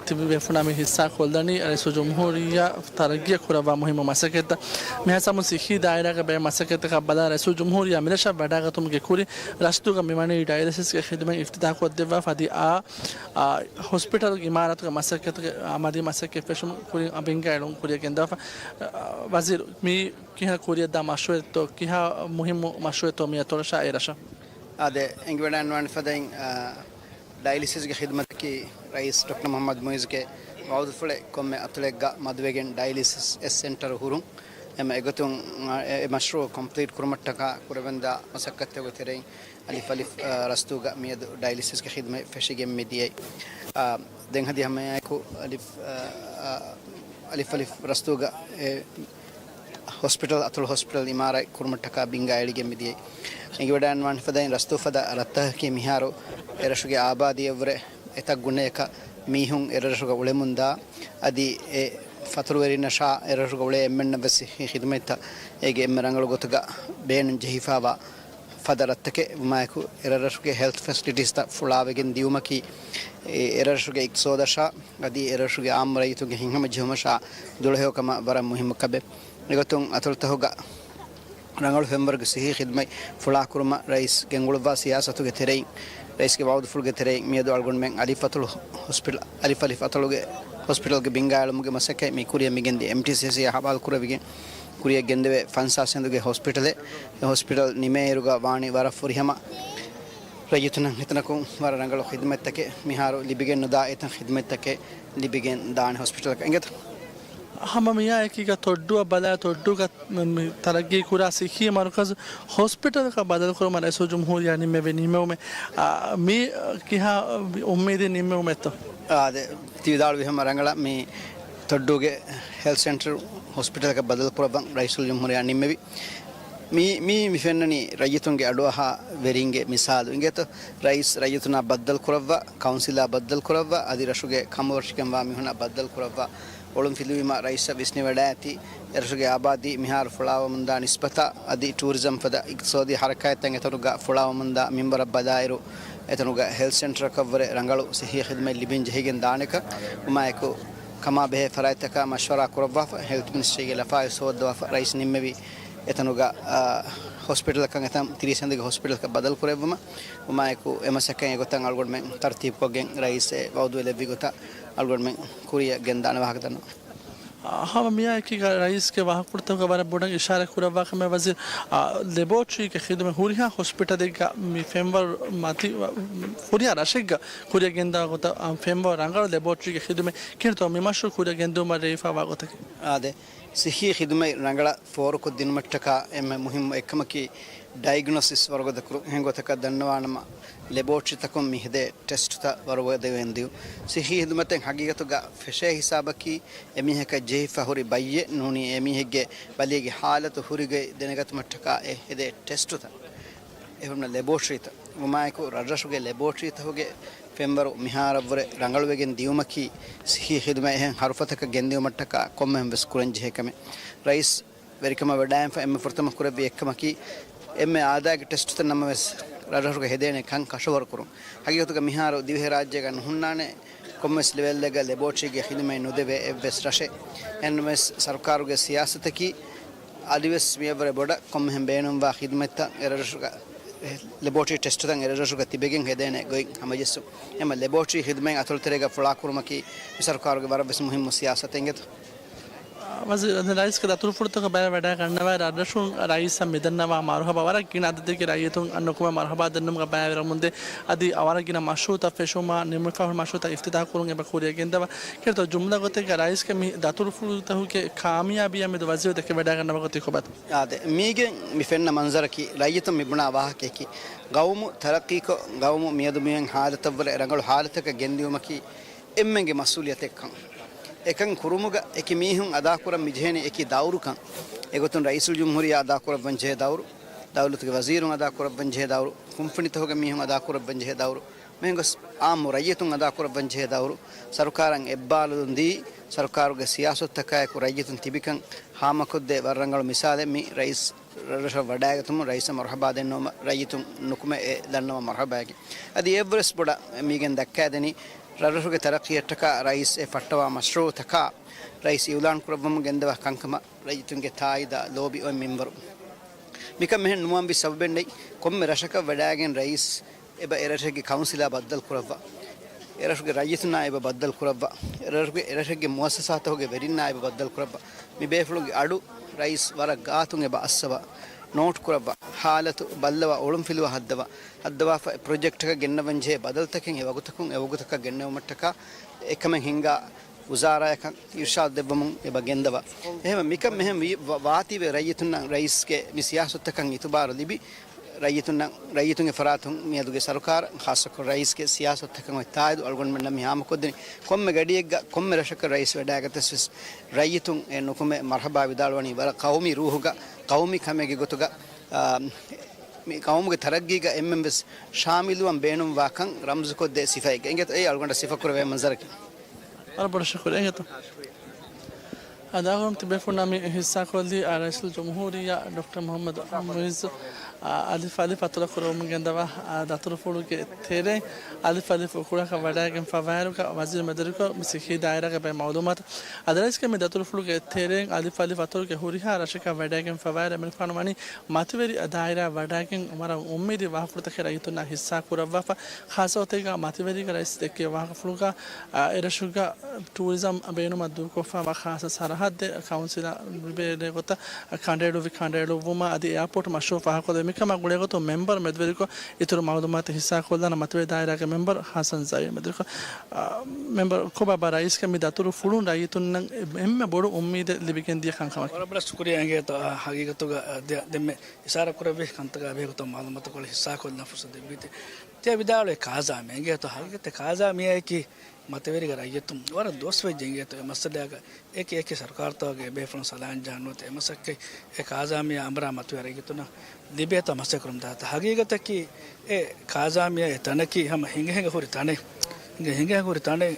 ތިބި ބޭފުޅުންނާ މި ހިއްސާ ކޮށްލަނީ ރައީސުލްޖުމްހޫރިއްޔާ ތަރައްގީއަށް ކުރައްވާ މުހިއްމު މަސައްކަތްތައް. މިހާ ސަމު ސިއްހީ ދާއިރާގަ ބޭ މަސައްކަތްތަކަށް ބަލާ ރައީސުލްޖުމްހޫރިއްޔާ މިރަށަށް ވަޑައިގަތުމުގެ ކުރިން ރަސްދޫގަ މިވަނީ ޑަޔަލިސިސްގެ ޚިދުމަތް އިފްތިތާޙް ކޮށްދެއްވާފަ އަދި އާ، އާ، ހޮސްޕިޓަލްގެ އިމާރާތުގެ މަސައްކަތުގެ އާ މަދީ މަސައްކަތް ފެށުން ކުރިން އަ ބިންގާއެޅުން ކުރިއަށް ގެންދަވާފަ. އާ، ވަޒީރު، މީ ކިހާ ކުރިއަށްދާ މަޝްރޫޢެއްތޯ، ކިހާ މުހިއްމު މަޝްރޫޢެއްތޯ މި އަތޮޅަށާ އެ ރަށަށް؟ އާދެ، އެނގިވަޑައިގަންނަވާނެ ފަދައިން، އާ، ޑަޔަލިސިސްގެ ޚިދުމަތަކީ ރައީސް ޑޮކްޓަރ މުޙައްމަދު މުޢިއްޒުގެ ވަޢުދުފުޅެއް ކޮންމެ އަތޮޅެއްގަ މަދުވެގެން ޑަޔަލިސިސް އެއް ސެންޓަރު ހުރުން. އެމަ އެގޮތުން، އާ، އެ، އެ މަޝްރޫޢު ކޮމްޕްލީޓް ކުރުމަށްޓަކާ ކުރެވެންދާ މަސައްކަތްތަކުގެ ތެރެއިން އަލިފް އަލިފް، އާ، ރަސްދޫގަ މިއަދު ޑަޔަލިސިސްގެ ޚިދުމަތް ފެށިގެން މިދިޔައީ. އާ، ދެން ހަދިޔާ ހަމައެއާއެކު އަލިފް، އާ، އާ، އަލިފް އަލިފް ރަސްދޫގަ އެ ހޮސްޕިޓަލް، އަތޮޅު ހޮސްޕިޓަލް އިމާރާތް ކުރުމަށްޓަކާ ބިންގާ އެޅިގެން މިދިޔައީ. އެނގިވަޑައިގަންނަވާނެ ފަދައިން ރަސްދޫ ފަދަ ރަށްތަކަކީ މިހާރު އެރަށުގެ އާބާދީއަށްވުރެ އެތައް ގުނަޔަކަށް މީހުން އެރަށުގަ އުޅެމުންދާ، އަދި އެ ފަތުރުވެރިންނަށާ އެރަށުގަ އުޅޭ އެންމެންނަށްވެސް ހި-، ޚިދުމަތްތައް އޭގެ އެންމެ ރަނގަޅު ގޮތުގަ ބޭނުން ޖެހިފައިވާ ފަދަ ރަށްތަކެއް ވުމާއެކު، އެރަށްރަށުގެ ހެލްތް ފެސިލިޓީސްތައް ފުޅާވެގެން ދިޔުމަކީ، އެ، އެރަށުގެ އިޤްތިޞާދަށާ އަދި އެރަށުގެ އާއްމު ރައްޔިތުންގެ ހިތްހަމަޖެހުމަށާ ދުޅަހެޔޮކަމަށް ވަރަށް މުހިއްމު ކަމެއް. އެގޮތުން އަތޮޅުތަކުގަ ރަނގަޅު ފެންވަރުގެ ސިއްހީ ޚިދުމަތް ފުޅާކުރުމަށް ރައީސް ގެންގުޅުއްވާ ސިޔާސަތުގެ ތެރެއިން، ރައީސްގެ ވަޢުދުފުޅުގެ ތެރެއިން މިއަދު އަޅުގަނޑުމެން އަލިފް އަތޮޅު ހޮސްޕިޓަލް، އަލިފް އަލިފް އަތޮޅުގެ ހޮސްޕިޓަލްގެ ބިންގާއެޅުމުގެ މަސައްކަތް މި ކުރިއަށް މިގެންދިޔަ އެމްޓީސީސީއާ ހަވާލުކުރެވިގެން ކުރިއަށް ގެންދެވޭ ފަންސާސް ހިނދުގެ ހޮސްޕިޓަލެއް. އެ ހޮސްޕިޓަލް ނިމޭއިރުގަ ވާނީ ވަރަށް ފުރިހަމަ ރައްޔިތުންނަށް ހިތަނަކުން ވަރަށް ރަނގަޅު ޚިދުމަތްތަކެއް. މިހާރު ލިބިގެން ނުދާ އެތައް ޚިދުމަތްތަކެއް ލިބިގެން ދާނެ ހޮސްޕިޓަލަކަށް އިނގޭތަ؟ ހަމަ މިއާއެކީގަ ތޮއްޑޫއަށް ބަލާ، ތޮއްޑޫގަ މި ތަރައްގީ ކުރާ ސިއްހީ މަރުކަޒު ހޮސްޕިޓަލަކަށް ބަދަލުކުރުމަށް ރައީސުލްޖުމްހޫރިއްޔާ ނިންމެވި ނިންމެވުމެއް، އާ، މީ ކިހާ އުއްމީދެއް ނިންމެވުމެއްތޯ؟ އާ، އާދެ، ތި ވިދާޅުވި ހަމަ ރަނގަޅަށް މި ތޮއްޑޫގެ ހެލްތް ސެންޓަރު ހޮސްޕިޓަލަކަށް ބަދަލުކުރައްވަން ރައީސުލްޖުމްހޫރިއްޔާ ނިންމެވި. މީ، މީ މި ފެންނަނީ ރައްޔިތުންގެ އަޑުއަހާ ވެރިންގެ މިސާލު އިނގޭތޯ؟ ރައީސް ރައްޔިތުންނާ ބައްދަލު ކުރައްވާ، ކައުންސިލާ ބައްދަލު ކުރައްވާ، އަދި ރަށުގެ ކަމުވަރުށިގެންވާ މީހުންނާ ބައްދަލު ކުރައްވާ. އޮޅުން ފިލުވީމަ ރައީސަށް ވިސްނިވަޑައިގަތީ، އެރަށުގެ އާބާދީ މިހާރު ފުޅާވަމުންދާ ނިސްބަތާ އަދި ޓޫރިޒަމް ފަދަ އިޤްތިޞާދީ ހަރަކާތްތައް އެތަނުގަ ފުޅާވަމުންދާ މިންވަރަށް ބަލާއިރު، އެތަނުގަ ހެލްތް ސެންޓަރަކަށްވުރެ ރަނގަޅު ސިއްހީ ޚިދުމަތް ލިބިން ޖެހިގެން ދާނެކަން ވުމާއެކު، ކަމާބެހޭ ފަރާތްތަކާ މަޝްވަރާ ކުރައްވާފަ، ހެލްތް މިނިސްޓްރީގެ ލަފާއެއް ސޯވައްދަވާފަ ރައީސް ނިންމެވީ. އެތަނުގަ، އާ، ހޮސްޕިޓަލަކަށް އެތަން ތިރީސް ހިނދުގެ ހޮސްޕިޓަލަކަށް ބަދަލު ކުރެއްވުމަށް ވުމާއެކު، އެ މަސައްކަތް އެގޮތަށް އަޅުގަނޑުމެން ތަރުތީބުކޮށްގެން ރައީސް އެ ވައުދު ލެއްވި ގޮތަށް އަޅުގަނޑުމެން ކުރިއަށް ގެންދާނެ ވާހަކަ ދަންނަވަން. އާ، ހަމަ މިއާއެކީގަ ރައީސްގެ ވާހަކަފުޅުތަކުގަ ވަރަށް ބޮޑަށް އިޝާރާތް ކުރައްވާ ކަމެއް ވަޒީރު، އާ، ލެބޯޓްރީގެ ޚިދުމަތް ހުރިހާ ހޮސްޕިޓަލެއްގަ މި ފެންވަރު މަތި، ހުރިހާ ރަށެއްގަ ކުރިއަށް ގެންދާ ގޮތަށް، އާ، ފެންވަރު ރަނގަޅު ލެބޯޓްރީގެ ޚިދުމަތް ކިހިނެއްތޯ މި މަޝްރޫޢު ކުރިއަށް ގެންދެވުމަށް ރޭވިފައިވާ ގޮތަކީ؟ އާދެ، ސިއްހީ ޚިދުމަތް ރަނގަޅަށް ފޯރުކޮށްދިނުމަށްޓަކާ އެންމެ މުހިއްމު އެއްކަމަކީ ޑަޔަގްނޯސިސް ވަރުގަދަކުރުން. އެހެން ގޮތަކަށް ދަންނަވާނަމަ، ލެބޯޓްރީތަކުން މި ހެދޭ ޓެސްޓުތައް ވަރުގަދަވެގެން ދިޔުން. ސިއްހީ ޚިދުމަތެއް ހަގީގަތުގަ ފެށޭ ހިސާބަކީ، އެމީހަކަށް ޖެހިފަ ހުރި ބައްޔެއް ނޫނީ، އެމީހެއްގެ ބަލިއެއްގެ ހާލަތު ހުރިގޮތް ދެނެގަތުމަށްޓަކާ އެ ހެދޭ ޓެސްޓުތައް. އެހެންނަ ލެބޯޓްރީތައް ވުމާއެކު، ރަށްރަށުގެ ލެބޯޓްރީތަކުގެ ފެންވަރު މިހާރަށްވުރެ ރަނގަޅުވެގެން ދިޔުމަކީ، ސިއްހީ ޚިދުމަތް އެހެން ހަރުފަތަކަށް ގެންދިއުމަށްޓަކާ ކޮންމެހެން ވެސް ކުރަންޖެހޭ ކަމެއް. ރައީސް ވެރިކަމަށް ވަޑައިގެންފަ އެންމެ ފުރަތަމަ ކުރެއްވި އެއްކަމަކީ، އެންމެ އާދައިގެ ޓެސްޓުތައް ނަމަވެސް ރަށްރަށުގަ ހެދޭނެ ކަން ކަށަވަރު ކުރުން. ހަގީގަތުގަ މިހާރު ދިވެހިރާއްޖޭގަ ނުހުންނާނެ ކޮންމެސް ލެވެލްއެއްގަ ލެބޯޓްރީގެ ޚިދުމަތް ނުދެވޭ އެއްވެސް ރަށެއް. އެހެންނަމަވެސް، ސަރުކާރުގެ ސިޔާސަތަކީ އަދިވެސް މިއަށްވުރެ ބޮޑަށް ކޮންމެހެން ބޭނުންވާ ޚިދުމަތްތައް އެރަށުގަ، ލެބޯޓްރީ ޓެސްޓުތައް އެރަށުގަ ތިބެގެން ހެދޭނެ ގޮތް ހަމަޖެއްސުން. އެމަ ލެބޯޓްރީ ޚިދުމަތް އަތޮޅުތެރޭގަ ފުޅާކުރުމަކީ މި ސަރުކާރުގެ ވަރަށްވެސް މުހިއްމު ސިޔާސަތެއް އިނގޭތޯ. ވަޒީރު، އަދި ރައީސްގެ ދަތުރުފުޅުތަކަށް ބައިވެ ވަޑައިގަންނަވާ ރަށްރަށުން ރައީސަށް މިދަންނަވާ މަރުހަބާ ވަރަށް ގިނަ އަދަދެއްގެ ރައްޔިތުން ނުކުމެ މަރުހަބާ ދެންނުމުގަ ބައިވެރަމުންދޭ. އަދި ވަރަށް ގިނަ މަޝްރޫއުތައް ފެށުމާ، ނިމުމަށްފަހު މަޝްރޫއުތައް އިފްތިތާހު ކުރުން އެބަ ކުރިއަށް ގެންދަވާ. ކިރިތޯ ޖުމްލަ ގޮތެއްގަ ރައީސްގެ މި ދަތުރުފުޅުތަކުގެ ކާމިޔާބީއާ މެދު ވަޒީރު ދެކެވަޑައިގަންނަވާ ގޮތީ ކޮބާތޯ؟ އާދެ، މީގެން މި ފެންނަ މަންޒަރަކީ ރައްޔިތުން މި ބުނާ ވާހަކައަކީ، ގައުމު ތަރައްޤީކޮށް، ގައުމު މިއަދު މިއޮތް ހާލަތަށްވުރެ ރަނގަޅު ހާލަތަކަށް ގެންދިއުމަކީ އެންމެންގެ މަސްއޫލިއްޔަތެއްކަން. އެކަން ކުރުމުގަ އެކި މީހުން އަދާކުރަން މިޖެހޭނީ އެކި ދައުރުކަން. އެގޮތުން ރައީސުލްޖުމްހޫރިއްޔާ އަދާކުރައްވަންޖެހޭ ދައުރު، ދައުލަތުގެ ވަޒީރުން އަދާކުރައްވަންޖެހޭ ދައުރު، ކުންފުނިތަކުގެ މީހުން އަދާކުރައްވަންޖެހޭ ދައުރު، މިހެން ގޮސް އާއްމު ރައްޔިތުން އަދާކުރައްވަންޖެހޭ ދައުރު، ސަރުކާރަށް އެއްބާލުލުން ދީ، ސަރުކާރުގެ ސިޔާސަތުތަކާއެކު ރައްޔިތުން ތިބިކަން ހާމަކޮށްދޭ ވަރަށް ރަނގަޅު މިސާލެއް މި ރައީސް ރަށަށް ވަޑައިގަތުމުން ރައީސަށް މަރުހަބާ ދެންނެވުމަށް ރައްޔިތުން ނުކުމެ އެ ދަންނަވާ މަރުހަބާއެކީ. އަދި އެއަށްވުރެސް ބޮޑަށް މީގެން ދައްކާދެނީ، ރަށްރަށުގެ ތަރައްޤީއަށްޓަކާ ރައީސް އެ ފައްޓަވާ މަޝްރޫއުތަކާ ރައީސް އިއުލާން ކުރައްވަމުން ގެންދަވާ ކަންކަމަށް ރައްޔިތުންގެ ތާއީދާ ލޯބި އޮތް މިންވަރު. މިކަން މިހެން ނުވާންވީ ސަބަބެއް ނެތް. ކޮންމެ ރަށަކަށް ވަޑައިގެން ރައީސް އެބަ އެރަށެއްގެ ކައުންސިލާ ބައްދަލު ކުރައްވާ. އެރަށުގެ ރައްޔިތުންނާ އެބަ ބައްދަލު ކުރައްވާ. އެރަށުގެ، އެރަށެއްގެ މުއައްސަސާތަކުގެ ވެރިންނާ އެބަ ބައްދަލު ކުރައްވާ. މި ބޭފުޅުންގެ އަޑު ރައީސް ވަރަށް ގާތުން އެބަ އައްސަވާ. ނޯޓް ކުރައްވާ. ހާލަތު ބައްލަވާ، އޮޅުންފިލުވާ ހައްދަވާ. ހައްދަވާފަ ޕްރޮޖެކްޓަކަށް ގެންނަވަންޖެހޭ ބަދަލުތަކެއް އެ ވަގުތަކުން އެ ވަގުތަކަށް ގެންނެވުމަށްޓަކާ އެކަމެއް ހިންގާ ވުޒާރާޔަކަށް އިރްޝާދު ދެއްވަމުން އެބަ ގެންދަވާ. އެހެން މިކަން މިހެން ވީ، ވާ، ވާތީވެ ރައްޔިތުންނަށް ރައީސްގެ މި ސިޔާސަތުތަކަށް އިތުބާރު ލިބި، ރައްޔިތުންނަށް، ރައްޔިތުންގެ ފަރާތުން މިއަދުގެ ސަރުކާރަށް، ޚާއްޞަކޮށް ރައީސްގެ ސިޔާސަތުތަކަށް އޮތް ތާއީދު އަޅުގަނޑުމެންނަށް މި ހާމަކޮށްދިނީ. ކޮންމެ ގަޑިއެއްގަ، ކޮންމެ ރަށަކަށް ރައީސް ވަޑައިގަތަސް ވެސް ރައްޔިތުން އެ ނުކުމެ މަރުހަބާ ވިދާޅުވަނީ ވަރަށް ޤައުމީ ރޫހުގަ، ޤައުމީ ކަމެއްގެ ގޮތުގަ، އާ، މި ޤައުމުގެ ތަރައްގީގަ އެންމެން ވެސް ޝާމިލުވަން ބޭނުންވާކަން ރަމްޒުކޮށްދޭ ސިފައެއްގަ އިނގޭތޯ އެއީ އަޅުގަނޑަށް ސިފަކުރެވޭ މަންޒަރަކީ. ވަރަށް ބޮޑަށް ޝުކުރިއްޔާ އިނގޭތޯ. އަދި އަޅުގަނޑު ތިބޭފުޅުންނާ މި ހިއްސާކޮށްލީ، އާ، ރައީސުލްޖުމްހޫރިއްޔާ ޑޮކްޓަރ މުޙައްމަދު މުޢިއްޒު، އާ، އަލިފް އަލިފް އަތޮޅަށް ކުރައްވަމުން ގެންދަވާ، އާ، ދަތުރުފުޅުގެ ތެރެއިން އަލިފް އަލިފް އުކުޅަކަށް ވަޑައިގެންފަވާއިރުގަ ވަޒީރު މެދުވެރިކޮށް މި ސިއްހީ ދާއިރާގެ ބައެއް މައުލޫމާތު. އަދި ރައީސްގެ މި ދަތުރުފުޅުގެ ތެރެއިން އަލިފް އަލިފް އަތޮޅުގެ ހުރިހާ ރަށަކަށް ވަޑައިގެންފަވާއިރު އެމަނިކުފާނު ވަނީ މަތިވެރި ދާއިރާ ވަޑައިގެން ވަރަށް އުއްމީދީ ވާހަކަފުޅުތަކެއް ރައްޔިތުންނާ ހިއްސާ ކުރައްވާފަ. ޚާއްޞަ ގޮތެއްގަ މަތިވެރީގަ ރައީސް ދެއްކި ވާހަކަފުޅުގަ، އާ، އެރަށުގަ ޓޫރިޒަމް ބޭނުމަށް ދޫކޮށްފައިވާ ޚާއްޞަ ސަރަހައްދެއް ކައުންސިލާ ލިބޭނެ ގޮތަށް ކަނޑައެޅުއްވި ކަނޑައެޅުއްވުމާ އަދި އެއާޕޯޓް މަޝްރޫއު ފާހަގަކޮށްދޭ މިކަމާ ގުޅޭގޮތުން މެމްބަރު މެދުވެރިކޮށް އިތުރު މައުލޫމާތު ހިއްސާކޮށްލާނަ މަތިވެރި ދާއިރާގެ މެމްބަރު ހަސަން ޒައީ މެދުވެރިކޮށް، އާ، މެމްބަރު ކޮބާބާ ރައީސްގެ މި ދަތުރު ފުޅުން ރައްޔިތުންނަށް އެންމެ ބޮޑު އުއްމީދެއް ލިބިގެން ދިޔަ ކަންކަމަކީ؟ ވަރަށް ބޮޑަށް ޝުކުރިއްޔާ އިނގޭތޯ، އާ، ހަގީގަތުގަ، އާ، ދެ-، ދެންމެ އިޝާރާ ކުރެއްވި ކަންތަކާ ބެހޭގޮތުން މައުލޫމާތުކޮޅެއް ހިއްސާކޮށްލަން ފުރުސަތު ދެއްވީތީ. ތިޔަ ވިދާޅުވޭ ކާޒާމިޔާ އިނގޭތޯ، ހަގީގަތެއް ކާޒާމިޔާއަކީ މަތިވެރިގެ ރައްޔިތުން ވަރަށް ދުވަސް ވެއްޖެ އިނގޭތޯ އެ މައްސަލައިގަ އެކި އެކި ސަރުކާރުތަކުގެ ބޭފުޅުން ސަލާން ޖަހަން ނުވަތަ އެ މަސައްކަތް އެ ކާޒާމިޔާ އަނބުރާ މަތިވެރި ރައްޔިތުންނަށް ލިބޭތޯ މަސައްކަތް ކުރަމުން ދާތޯ. ހަގީގަތަކީ އެ ކާޒާމިޔާ އެ ތަނަކީ ހަމަ ހިނގަ ހިނގަ ހުރި ތަނެއް. ހިނގަ ހިނގަ ހުރި ތަނެއް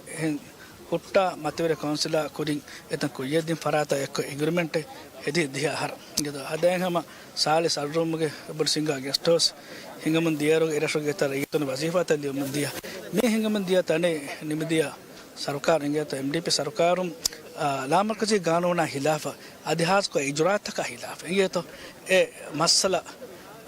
ހުއްޓާ މަތިވެރި ކައުންސިލާ ކުރިން އެތަން ކުއްޔަށްދިން ފަރާތާ އެއްކޮށް އެގްރިމެންޓެއް އެދި ދިހަ އަހަރަށް. އިނގޭތޯ ހަދައިން ހަމަ ސާޅީސް އަށް ރޫމުގެ އެބަ ސިންގާ ގެސްޓް ހައުސް ހިނގަމުން ދިޔައިރު އެރަށުގެ އެތައް ރައްޔިތުން ވަޒީފާތައް ލިޔުމުން ދިޔަ. މި ހިނގަމުން ދިޔަ ތަނެއް ނިމިދިޔަ ސަރުކާރު އިނގޭތޯ އެމްޑީޕީ ސަރުކާރުން، އާ، ލާމަރުކަޒީ ގާނޫނާ ހިލާފަށް އަދި ހާއްސަކޮށް އިޖުރާއަތަކާ ހިލާފަށް އިނގޭތޯ އެ މައްސަލަ،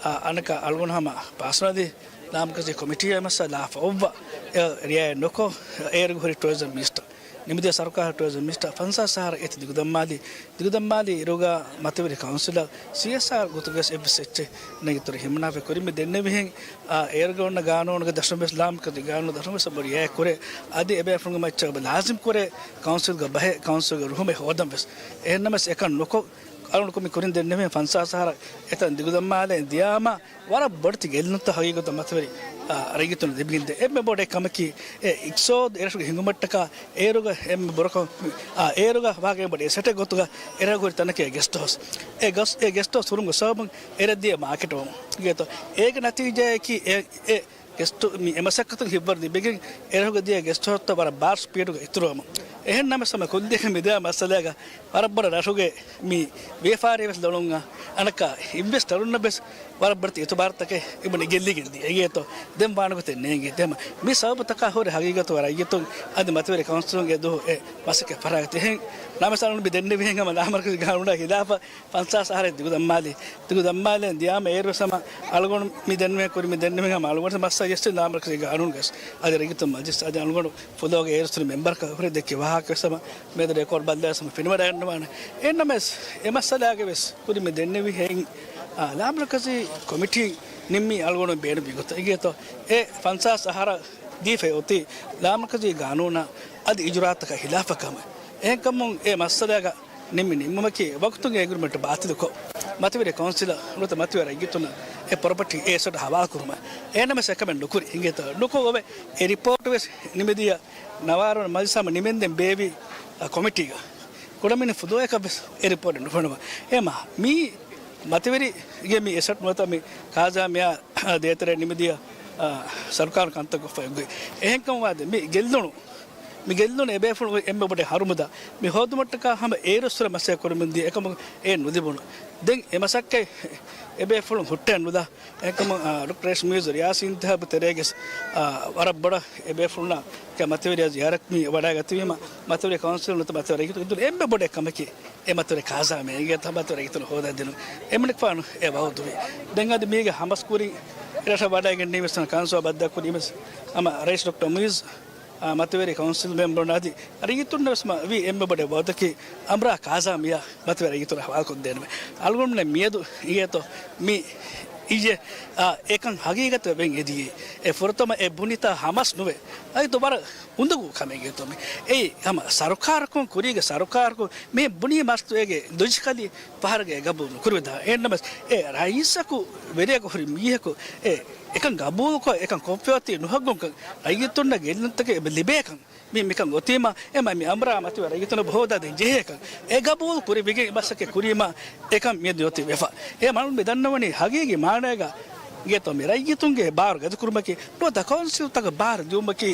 އާ، އަނެކާ އަޅުގަނޑު ހަމަ ޕާސަނަލީ ލާމަރުކަޒީ ކޮމިޓީއާ މައްސަލަ ލާފަ އޮއްވަ އެ ރިއާޔަތް ނުކޮށް އޭރުގެ ހުރި ޓުއިޒަމް މިނިސްޓަރ ނިމިދިޔަ ސަރުކާރު ޓުއިޒަމް މިނިސްޓަރ ފަންސާސް އަހަރަށް އެތި ދިގުދަންމާލި، ދިގުދަންމާލި އިރުގަ މަތިވެރި ކައުންސިލަށް ސީއެސްއާރް ގޮތުގަސް އެއްވެސް އެއްޗެއް ނެގިތުރު ހިމަނާފަ ކުރިން މި ދެންނެވިހެން، އާ، އޭރުގަ އޮންނަ ގާނޫނުގެ ދަށުން ވެސް ލާމަރުކަޒީ ގާނޫނު ދަށުން ވެސް އެބަ ރިއާޔަތް ކުރޭ. އަދި އެބޭފުޅުންގެ މައްޗަށް އެބަ ލާޒިމް ކުރޭ ކައުންސިލްގަ ބަހެއް ކައުންސިލްގެ ރުހުމެއް ހޯދަން ވެސް. އެހެންނަމަވެސް އެކަން ނުކޮށް، އަޅުގަނޑު މި ކުރިން ދެންނެވިހެން ފަންސާސް އަހަރަށް އެތަން ދިގުދަންމާލެ ދިޔާމަ ވަރަށް ބޮޑެތި ގެއްލުންތައް ހަގީގަތު މަތިވެރި، އާ، ރައްޔިތުން ލިބިގެންދޭ. އެންމެ ބޮޑު އެއް ކަމަކީ، އެ އިޤްތިޞާދު އެރަށުގެ ހިނގުމަށްޓަކާ އޭރުގަ އެންމެ ބޮޑު ކަމަކީ، އާ، އޭރުގަ ވާގެ އެންމެ ބޮޑު އެސެޓެއް ގޮތުގަ އެރަށް ހުރި ތަނަކީ ގެސްޓް ހައުސް. އެ ގަސް، އެ ގެސްޓް ހައުސް ހުރުމުގެ ސަބަބުން އެރަށް ދިޔަ މާކެޓް ވަމުން އިނގޭތޯ. އޭގެ ނަތީޖާއަކީ އެ، އެ ގެސްޓް މި އެ މަސައްކަތުން ހިތްވަރު ލިބިގެން އެރަށުގަ ދިޔަ ގެސްޓް ހައުސްތައް ވަރަށް ބާރު ސްޕީޑުގަ އިތުރުވަމުން. އެހެން ނަމަވެސް ހަމަ ކުއްލިއަކަށް މިދިޔަ މައްސަލައިގަ ވަރަށް ބޮޑަށް ރަށުގެ މި ވިޔަފާރި ވެސް ލޮޅުން އަނެކާ އިންވެސްޓަރުންނަށް ވެސް ވަރަށް ބޮޑެތި އިތުބާރުތަކެއް އެބަ ނިގެއްލިގެން ދިޔަ. އެނގޭތޯ ދެން ވާނެ ގޮތެއް ނޭނގޭ. ދެން މި ސަބަބުތަކާ ހުރެ ހަގީގަތު ރައްޔިތުން އަދި މަތިވެރި ކައުންސިލުންގެ ދުވަހު އެ މަސައްކަތް ފަށާގަތީ. އެހެން ނަމަވެސް އަޅުގަނޑު މި ދެންނެވިހެން ހަމަ ލާމަރުކަޒީ ގާނޫނާ ހިލާފަށް ފަންސާސް އަހަރެއް ދިގުދަންމާލި، ދިގުދަންމާލެ ދިޔާމަ އޭރު ވެސް ހަމަ އަޅުގަނޑު މި ދެންނެވި ކުރި މި ދެންނެވި ހަމަ އަޅުގަނޑު މައްސަލަ ޖެއްސި ލާމަރުކަޒީ ގާނޫނުގަސް އަދި ރައްޔިތުން މަޖިލިސް އަދި އަޅުގަނޑު ފުލޯގެ އޭރު ސުނި މެމްބަރަކަށް ހުރެ ދެއްކި ވާހަކަ ވެސް ހަމަ މިއަދު ރެކޯޑް ބައްލަވެސް ހަމަ ފެނިވަޑައިގަންނަވާނެ. އެހެންނަމަވެސް އެ މައްސަލާގަވެސް ކުރިން މި ދެންނެވިހެން، އާ، ލާމަރުކަޒީ ކޮމިޓީ ނިންމީ އަޅުގަނޑު ބޭނުންވި ގޮތަށް އިނގޭތޯ، އެ ފަންސާސް އަހަރަށް ދީފައި އޮތީ ލާމަރުކަޒީ ގާނޫނާ އަދި އިޖުރާއަތަކާ ހިލާފަށް ކަމަށް. އެހެންކަމުން އެ މައްސަލާގަ ނިންމި ނިންމުމަކީ ވަގުތުން އެ އެގްރިމެންޓް ބާތިލުކޮށް، މަތިވެރި ކައުންސިލަށް ނުވަތަ މަތިވެރި ރައްޔިތުންނަށް އެ ޕްރޮޕަޓީ އެ އެސެޓް ހަވާލު ކުރުމަށް. އެހެންނަމަވެސް އެކަމެއް ނުކުރި އިނގޭތޯ. ނުކޮށް އޮވެ އެ ރިޕޯޓު ވެސް ނިމިދިޔަ ނަވާރަ މަޖިލިސް ހަމަ ނިމެންދެން ބޭއްވި، އަ، ކޮމިޓީގަ ކުޑަމިނެއް ފުދޯއަކަށް ވެސް އެ ރިޕޯޓެއް ނުފެނުމަށް. އެމަ މީ މަތިވެރިގެ މި އެސެޓް ނުވަތަ މި ކާޒާ މިޔާ ދޭތެރޭ ނިމިދިޔަ، އަ، ސަރުކާރު ކަންތައް ކޮށްފަ އެއްގޮތް. އެހެންކަމުން ވާދެ މި ގެއްލުނު، މި ގެއްލުނު އެބޭފުޅުން އެންމެ ބޮޑެ ހަރުމުދާ މި ހޯދުމަށްޓަކާ ހަމަ އޭރުއްސުރެ މަސައްކަތް ކުރަމުންދިޔަ އެކަމަކު އޭ ނުލިބުނު. ދެން އެ މަސައްކަތް އެބޭފުޅުން ހުއްޓައެއް ނުލާ. އެކަމަ، އާ، ޑޮކްޓަރ އެސް މުއިއްޒު ރިޔާސީ އިންތިހާބު ތެރޭގެ، އާ، ވަރަށް ބޮޑަށް އެބޭފުޅުންނާ މަތިވެރިޔާ ޒިޔާރަތް މި ވަޑައިގަތީމަ، މަތިވެރި ކައުންސިލް ނުވަތަ މަތިވެރި ރައްޔިތުން އެންމެ ބޮޑެއް ކަމަކީ އެ މަތިވެރި ކާޒާ މިޔާ އިނގޭތޯ މަތިވެރި ރައްޔިތުން ހޯދައިދިނުން. އެމަނިކުފާނު އެ ވައުދުވި. ދެން އަދި މީގެ ހަމަސް ކުރިން އެރަށަށް ވަޑައިގެންނީ ވެސް ކައުންސިލް ބައްދަލުކުރީމަސް ހަމަ ރައީސް ޑޮކްޓަރ މުއިއްޒު، އާ، މަތިވެރި ކައުންސިލް މެމްބަރުން އަދި ރައްޔިތުންނަށް ވެސް ވީ އެންމެ ބޮޑެއް ވައުދަކީ އަމްރާ ކާޒާ މިޔާ މަތިވެރި ރައްޔިތުން ހަވާލުކޮށްދޭނަމޭ. އަޅުގަނޑުމެން މިއަދު އިނގޭތޯ މި އިއްޔެ، އާ، އެކަން ހަގީގަތަށް ވެން އެދިޔޭ. އެ ފުރަތަމަ އެ ބުނިތާ ހަމަސް ނުވެ. އަދި ދުވަރަށް އުނދަގޫ ކަމެއް އިނގޭތޯ މި. އެއީ ހަމަ ސަރުކާރަކުން ކުރީގެ ސަރުކާރަކުން މި ބުނީ މަސްތު އޭގެ ލޮޖިކަލީ ފަހަރަގަ ގަބޫލު ނުކުރެވިދާ. އެހެންނަމަސް އެ ރައީސަކު ވެރިޔަކު ހުރި މީހަކު އެ އެކަން ގަބޫލުކޮށް، އެކަން ކޮށްފައޮތީ ނުހައްގުންކަން، ރައްޔިތުންނަށް ގެއްލުންތަކެއް އެބަ ލިބޭކަން، މި، މިކަން އޮތީމަ، އެމަ މި އަމްރާ މަތިވެރި ރައްޔިތުންނަށް ހޯދާދޭން ޖެހޭކަން، އެ ގަބޫލު ކުރެވިގެން މަސައްކަތް ކުރީމަ، އެކަން މިއަދު އޮތީ ވެފަ. އެ މަނު މި ދަންނަވަނީ ހަގީގީ މާނައިގަ އިނގޭތޯ މި ރައްޔިތުންގެ ބާރު ގަދަކުރުމަކީ، ނުވަތަ ކައުންސިލްތަކަށް ބާރު ދިއުމަކީ،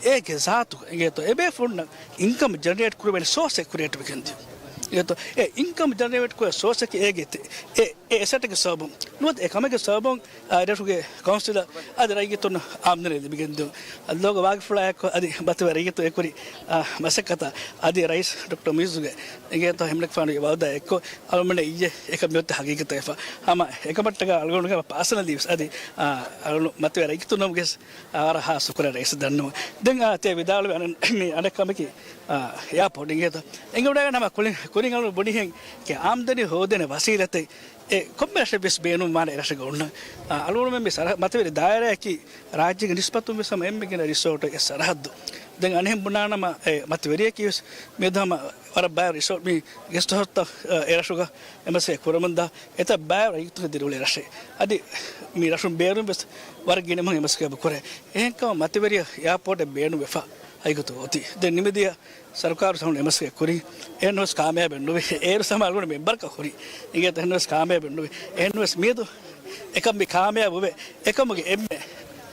އޭގެ ޒާތު އިނގޭތޯ އެބޭފުޅުންނަށް އިންކަމް ޖެނެރޭޓް ކުރެވޭނެ ސޯސްއެއް ކްރިއޭޓް ވެގެން ދިޔުން. އިނގޭތޯ އެ އިންކަމް ޖެނެރޭޓް ކުރޭ ސޯސްއަކީ އޭގެ ތެ-، އެ، އެ އެސެޓްގެ ސަބަބުން، ނުވަތަ އެ ކަމެއްގެ ސަބަބުން އާ، އެރަށުގެ ކައުންސިލަށް އަދި ރައްޔިތުންނަށް އާމްދަނީ ލިބިގެން ދިޔުން. ލޯގޯ ވާގިފުޅާ އެއްކޮށް އަދި މަތިވެރި ރައްޔިތުން އެކުރި، އާ، މަސައްކަތަށް އަދި ރައީސް ޑޮކްޓަރ މުއިއްޒުގެ އިނގޭތޯ ހެމްނެކްފާނުގެ ވައުދާ އެއްކޮށް އަޅުމެން އިއްޔެ އެކަން މިއޮތީ ހަގީގަތަށް ވެފަ. ހަމަ އެކަމަށްޓަކާ އަޅުގަނޑުގެ ޕާސަނަލީ ވެސް އަދި، އާ، އަޅު މަތިވެރި ރައްޔިތުންނަމުގެ ވެސް ވަރަށް ހާއްސަ ކުރާ ރައީސް ދަންނަވަން. ދެން، އާ، ތިޔަ ވިދާޅުވި އަނެއް މި އަނެއް ކަމަކީ، އާ، އެއާޕޯޓް އިނގޭތޯ. އެނގިވަޑައިގަންނަވާ ކުރިން، ކުރިން އަޅު ބުނިހެން އާމްދަނީ ހޯދޭނެ ވަސީލަތެއް އެ ކޮންމެ ރަށެއް ވެސް ބޭނުންވާނެ އެ ރަށެއްގަ އޮންނަ. އަ، އަޅުގަނޑުމެން މި ސަރަ-، މަތިވެރި ދާއިރާއަކީ ރާއްޖޭގެ ނިސްބަތުން ވެސް ހަމަ އެންމެ ގިނަ ރިސޯޓު އެ ސަރަހައްދު. ދެން އަނެއްހެން ބުނާނަމަ އެ މަތިވެރިޔަކީ ވެސް މިއަދު ހަމަ ވަރަށް ބައި ރިސޯޓް މި ގެސްޓް ހައުސްތައް، އަ، އެ ރަށުގަ އެމަސް އެ ކުރަމުންދާ އެތައް ބައި ރައްޔިތުންގެ ދިރިއުޅޭ ރަށެއް. އަދި މި ރަށުން ބޭރުން ވެސް ވަރަށް ގިނަ މީހުން އެމަސް އެބަ ކުރޭ. އެހެންކަމަށް މަތިވެރިޔަށް އެއާޕޯޓެއް ބޭނުން ވެފަ ހަގީގަތުގަ އޮތީ. ދެން ނިމިދިޔަ ސަރުކާރު ސަމުން އެމަސްގެ ކުރިން އެހެންވެސް ކާމިޔާބެއް ނުވި. އޭރު ސަމަ އަޅުގަނޑު މެމްބަރަކަށް ހުރި. އިނގޭތަ އެހެންވެސް ކާމިޔާބެއް ނުވި. އެހެންވެސް މިއަދު އެކަން މި ކާމިޔާބުވެ އެކަމުގެ އެންމެ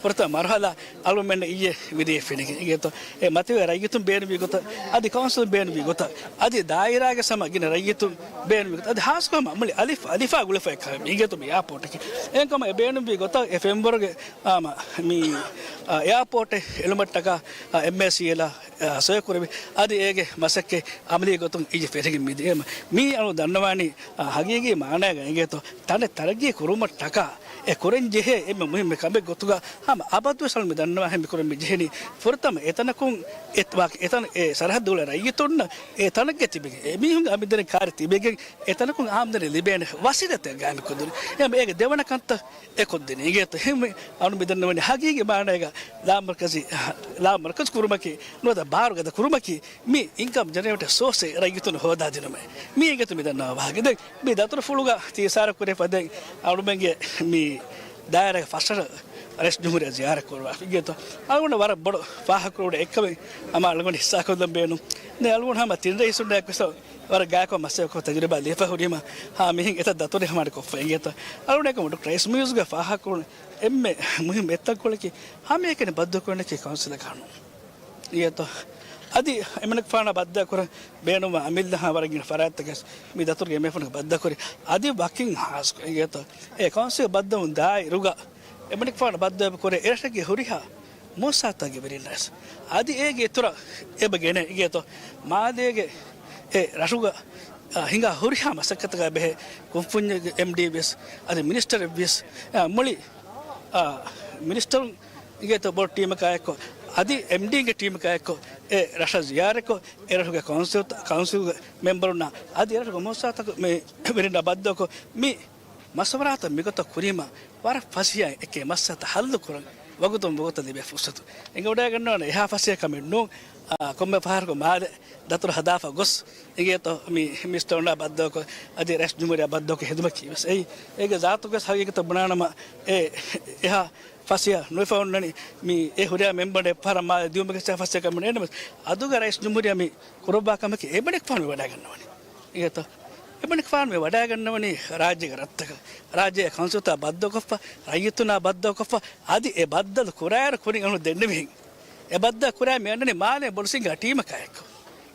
ފުރަތަމަ މަރުހަލާ އަޅުމެން އިއްޔެ ވިދިޔަ ފެނިގެން. އިނގޭތަ އެ މަތިވެރި ރައްޔިތުން ބޭނުންވި ގޮތަށް، އަދި ކައުންސިލުން ބޭނުންވި ގޮތަށް، އަދި ދާއިރާގެ ސަމަ ގިނަ ރައްޔިތުން ބޭނުންވި ގޮތަށް، އަދި ހާސްކޮށް ހަމަ މުޅި އަލިފް، އަލިފާ ގުޅިފައި ކަމެއް އިނގޭތަ މި އެއާޕޯޓަކީ. އެހެންކަމަށް އެ ބޭނުންވި ގޮތަށް އެ ފެންވަރުގެ އާމަ މި، އާ، އެއާޕޯޓެއް އެޅުމަށްޓަކާ، އާ، އެމްއޭސީއެލްއާ އާ، ސޮއިކުރެވި. އަދި އޭގެ މަސައްކަތް އަމަލީ ގޮތުން އިއްޔެ ފެށިގެން މިދިޔަ. މީ އަޅު ދަންނަވާނީ، އާ، ހަގީގީ މާނައިގަ އިނގޭތޯ ތަނެއް ތަރައްގީ ކުރުމަށްޓަކާ އެ ކުރަން ޖެހޭ އެންމެ މުހިއްމު ކަމެއް ގޮތުގަ ހަމަ އަބަދުވެސް އަޅު މި ދަންނަވާހެން މި ކުރަން މި ޖެހެނީ. ފުރަތަމަ އެތަނަކުން އެ-، ވާ-، އެތަން އެ ސަރަހައްދު އުޅޭ ރައްޔިތުންނަށް އެ ތަނެއްގަ ތިބެގެން، އެ މީހުންގެ އަމިއްލަ ކާރި ތިބެގެން އެ ތަނަކުން އާމްދަނީ ލިބޭނެ ވަސީލަތެއް ގާއިމް ކޮށްދުން. އެ އޭގެ ދެވަނަ ކަންތައް އެ ކޮށްދިނީ. އިނގޭތަ އެހެންވެ އަޅު މި ދަންނަވަނީ ހަގީގީ މާނައިގަ ލާމަރުކަޒީ، ލާމަރުކަޒު ކުރުމަކީ ނުވަތަ ބާރު ގަދަ ކުރުމަކީ މި އިންކަމް ޖެނެރޭޓިން ސޯސް ރައްޔިތުން ހޯދާދިނުމެއް. މީ އިނގޭތަ މި ދަންނަވާ ވާހަކަ. ދެން މި ދަތުރުފުޅުގަ ތި އިޝާރާތް ކުރެފަ ދެން އަޅުމެންގެ މި ދާއިރާގެ ފަސް ރަށަށް ރައީސް ޖުމްހޫރިއްޔާ ޒިޔާރަތް ކުރުވާފަ އިނގޭތަ. އަޅުގަނޑަށް ވަރަށް ބޮޑު ފާހަގަކުރުވަޑައި އެއްކަމެއް ހަމަ އަޅުގަނޑު ހިއްސާކޮށްލަން ބޭނުން. ދެން އަޅުގަނޑު ހަމަ ތިން ރައީސުންނާއެކު ވެސް ވަރަށް ގާތްކޮށް މަސައްކަތް ތަޖުރިބާ ލިޔެފަ ހުރީމަ، ހާ، މިހެން އެތައް ދަތުރެއް ހަމަ އަޑި ކޮށްފަ އިނގޭތަ. އަޅުގަނޑު އެކަމު ޑޮކްޓަރ އެސް މުއިއްޒުގެ ފާހަގަކުރުން އެންމެ މުހިއްމު އެއްތަންކޮޅަކީ ހަމައެކަނި ބައްދަލުކުރަންނަކީ ކައުންސިލަކާ ނޫން. އިނގޭތޯ. އަދި އެމަނިކުފާނާ ބައްދަލުކުރަން ބޭނުންވާ އަމިއްލަ ހާ ވަރަށް ގިނަ ފަރާތްތަކެސް މި ދަތުރުގެ އެންމެ ފުނަ ބައްދަލުކުރި. އަދި ވަކިން ހާސްކޮށް އިނގޭތޯ އެ ކައުންސިލް ބައްދަލުވުން ދާއިރުގަ އެމަނިކުފާނު ބައްދަލުކުރޭ އެރަށެއްގެ ހުރިހާ މުއައްސަސާތަކުގެ ވެރިންނަށް. އަދި އޭގެ އިތުރަށް އެބަ ގެނެ އިނގޭތޯ މާލޭގެ އެ ރަށުގަ، އަ، ހިނގާ ހުރިހާ މަސައްކަތަކާ ބެހޭ ކުންފުންޏެއްގެ އެމްޑީ ވެސް، އަދި މިނިސްޓަރެއް ވެސް، އަ، މުޅި، އަ، މިނިސްޓަރުން އިނގޭތޯ ބޮޑު ޓީމަކާ އެއްކޮށް އަދި އެމްޑީގެ ޓީމަކާ އެއްކޮށް، އެ ރަށަށް ޒިޔާރަތްކޮށް، އެ ރަށުގެ ކައުންސިލް، ކައުންސިލްގެ މެމްބަރުންނާ އަދި އެ ރަށުގެ މުއައްސަސާތަކު މި ވެރިންނާ ބައްދަލުކޮށް، މި މަޝްވަރާތައް މިގޮތަށް ކުރީމަ، ވަރަށް ފަސޭހައިން އެކޭ މައްސަލަތައް ހައްލު ކުރަން ވަގުތުން ވަގުތަށް ލިބޭ ފުރުސަތު އެނގިވަޑައިގަންނަވަނީ. އެހާ ފަސޭހަ ކަމެއް ނޫން. އާ، ކޮންމެ ފަހަރަކު މާލެ ދަތުރު ހަދާފަ ގޮސް އިނގޭތޯ މި މިނިސްޓަރުންނާ ބައްދަލުކޮށް، އަދި ރައީސް ޖުމްހޫރިއްޔާ ބައްދަލުކޮށް ހިދުމަތް ކީވެސް. އެއީ، އޭގެ ޒާތުގެ ހަގީގަތަށް ބުނާނަމަ، އެ އެހާ ފަސޭހަ ނުވެފަ އޮންނަނީ މި އެ ހުރިހާ މެމްބަރުން އެއްފަހަރަށް މާލެ ދިއުމުގެ ފަސޭހަ ކަމެއް ނޫން. އަދުގެ ރައީސް ޖުމްހޫރިއްޔާ މި ކުރައްވާ ކަމަކީ އެމަނިކުފާނު މި ވަޑައިގަންނަވަނީ. އިނގޭތޯ؟ އެމަނިކުފާނު މި ވަޑައިގަންނަވަނީ ރާއްޖޭގެ ރަށްތަކަށް، ރާއްޖޭގެ ކައުންސިލްތައް ބައްދަލުކޮށްފަ، ރައްޔިތުންނާ ބައްދަލުކޮށްފަ، އަދި އެ ބައްދަލު ކުރާއިރު ކުރިން އަހުން ދެންނެވިހެން. އެ ބައްދަލު ކުރާ މި އަންނަނީ މާލޭ ބޮޑު ސިނގާ ޓީމަކާ އެއްކޮށް.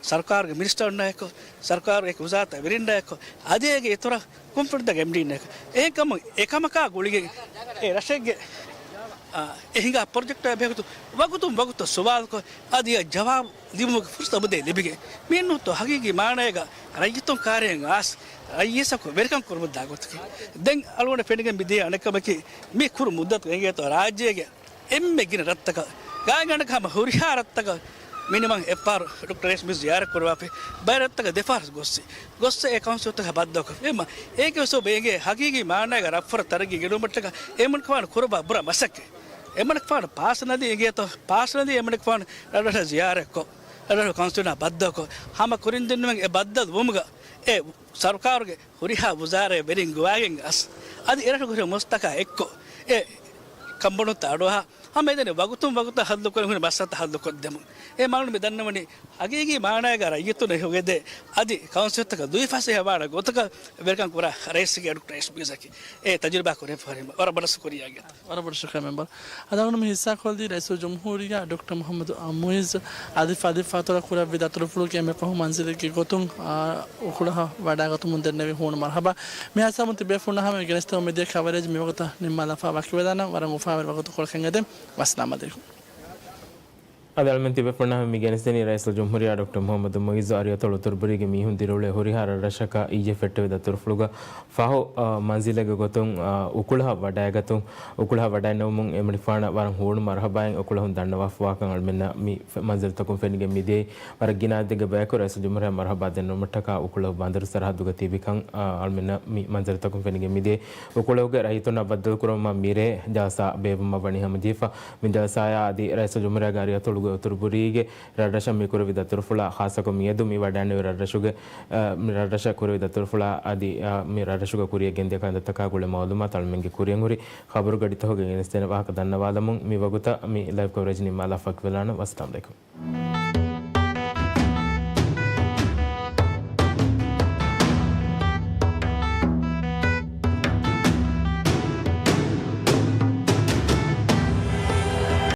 ސަރުކާރުގެ މިނިސްޓަރުންނާ އެއްކޮށް، ސަރުކާރުގެ އެކި ވުޒާރާތްތައް ވެރިންނާ އެއްކޮށް، އަދި އޭގެ އިތުރަށް ކުންފުނިތަކުގެ އެމްޑީންނާ އެއްކޮށް. އެހެންކަމުން އެކަމަކާ ގުޅިގެން އެ ރަށެއްގެ، އާ، އެ ހިނގާ ޕްރޮޖެކްޓާ ބެހޭގޮތުން ވަގުތުން ވަގުތަށް ސުވާލުކޮށް، އަދި އެ ޖަވާބު ލިބުމުގެ ފުރުސަތު އަބަދުވެ ލިބިގެން. މިއިންނުތޯ ހަގީގީ މާނައިގަ ރައްޔިތުން ކާރިޔަށް އައިސް ރައްޔިތަކު ވެރިކަން ކުރަމުންދާ ގޮތަކީ. ދެން އަޅުގަނޑަށް ފެނިގެން މިދިޔަ އަނެއްކަމަކީ، މި ކުރު މުއްދަތު އެނގޭތޯ ރާއްޖޭގެ އެންމެ ގިނަ ރަށްތަކަށް، ގާތްގަނޑަކަށް ހަމަ ހުރިހާ ރަށްތަކަށް މިނިމަމް އެއްފަހަރު ޑޮކްޓަރ ރައީސް މި ޒިޔާރަތް ކުރައްވާފައި، ބައެއް ރަށްތަކަށް ދެފަހަރު ގޮއްސި. ގޮއްސަ އެ ކައުންސިލްތަކަށް ބައްދަލުކޮށްފަ. އެމަ، އޭގެ ސަބަބުން އެނގޭ ހަގީގީ މާނައިގަ ރަށްފަރު ތަރައްގީ ގެނުމަށްޓަކަ އެމަނިކުފާނު ކުރައްވާ ބުރަ މަސައްކަތް. އެމަނިކުފާނު ޕާސަނަލީ އެނގޭތޯ، ޕާސަނަލީ އެމަނިކުފާނު ރަށްރަށަށް ޒިޔާރަތްކޮށް، ރަށްރަށު ކައުންސިލްނާ ބައްދަލުކޮށް، ހަމަ ކުރިން ދެންނެވި އެ ބައްދަލު ވުމުގަ އެ ސަރުކާރުގެ ހުރިހާ ވުޒާރާއެއް ވެރިން ގޮވާގެން އަސް، އަދި އެރަށުގެ ހުރި މުސްތަކާ އެއްކޮށް، އެ ކަނބޮޑުންތައް އަޑުއަހާ، ހަމަ އެދެނީ ވަގުތުން ވަގުތަށް ހައްލުކޮށް ހުރި މައްސަލަތައް ހައްލުކޮށްދެމުން. އެ މާނަ މި ދަންނަވަނީ ހަގީގީ މާނައިގަ ރައްޔިތުން ހިތްވަރުގަދަ އަދި ކައުންސިލްތަކަށް ދުވިފަސޭހަވާނެ ގޮތަކަށް ވެރިކަން ކުރާ ރައީސްގެ ޑޮކްޓަރ ރައީސް މީސްއަކީ އެ ތަޖުރިބާ ކުރެފަ ހުރީމަ ވަރަށް ބޮޑަށް ޝުކުރިއްޔާ އިނގޭތޯ. ވަރަށް ބޮޑަށް ޝުކުރިއްޔާ މެމްބަރު. އަދި އަޅުގަނޑު މި ހިއްސާކޮށްލީ ރައީސުލް ޖުމްހޫރިއްޔާ ޑޮކްޓަރ މުޙައްމަދު މުޢިއްޒު އަދި ފަދަ ފަތުރަށް ކުރެއްވި ދަތުރުފުޅުގެ އެންމެ ފަހު މަންޒިލެއްގެ ގޮތުން، އާ، އުކުޅަހަށް ވަޑައިގަތުމުން ދެންނެވި ހޫނު މަރުޙަބާ. މި ހިސާބުން ތިބޭފުޅުންނަށް ހަމަ ގެނެސްދެމުން މިދިޔަ ކަވަރޭޖް މިވަގުތަށް ނިންމާލަފާ ވަކިވެލާނަން. ވަރަށް އުފާވެރި ވަގުތުކޮޅަކަށް އެދެން. ވައްސަލާމް ޢަލައިކުމް. އަދި އަޅުމެން ތިބޭފުޅުންނަށް ހަމަ މި ގެނެސްދެނީ ރައީސުލް ޖުމްހޫރިއްޔާ ޑޮކްޓަރ މުޙައްމަދު މުޢިއްޒު އަރިއަތޮޅު އުތުރުބުރީގެ މީހުން ދިރިއުޅޭ ހުރިހާ ރަށްރަށަކަށް އިއްޔެ ފެއްޓެވި ދަތުރުފުޅުގަ ފަހު، އާ، މަންޒިލެއްގެ ގޮތުން، އާ، އުކުޅަހަށް ވަޑައިގަތުން، އުކުޅަހަށް ވަޑައިންނެވުމުން އެމަނިކުފާނަށް ވަރަށް ހޫނު މަރުޙަބާއިން އުކުޅަހުން ދަންނަވާފަވާކަން އަޅުމެންނަށް މި ފެ-، މަންޒިލުތަކުން ފެނިގެން މިދިޔައީ. ވަރަށް ގިނަ އަދަދެއްގެ ބަޔަކު ރައީސުލް ޖުމްހޫރިއްޔާ މަރުޙަބާ ދެންނެވުމަށްޓަކާ އުކުޅަހު ބަނދަރު ސަރަހައްދުގަ ތިބިކަން، އާ، އަޅުމެންނަށް މި މަންޒިލުތަކުން ފެނިގެން މިދިޔައީ. އުކުޅަހުގެ ރައްޔިތުންނާ ބައްދަލުކުރުމަށް މިރޭ ޖަލްސާ ބޭއްވުމަށް ވަނީ ހަމަޖެހިފަ. މި ޖަލްސާއާ އަދި ރައީސުލް ޖުމްހޫރިއްޔާގެ އަރިއަތޮޅުގެ އުތުރުބުރީގެ ރަށްރަށަށް މި ކުރެއްވި ދަތުރުފުޅާ، ޚާއްޞަކޮށް މިއަދު މި ވަޑައިންނެވި ރަށްރަށުގެ، އަ، މި ރަށްރަށަށް ކުރެއްވި ދަތުރުފުޅާ އަދި، އަ، މި ރަށްރަށުގަ ކުރިއަށް ގެންދިޔަ ކަންތައްތަކާ ގުޅޭ މައުލޫމާތު އަޅުމެންގެ ކުރިއަށް ހުރި ޚަބަރުގަޑިތަކުގައި ގެނެސްދޭނެ ވާހަކަ ދަންނަވާލަމުން މި ވަގުތަށް މި ލައިވް ކަވަރޭޖް ނިންމާލާ ފަކިވެލާނަން. ވައްސަލާމް ޢަލައިކުމް.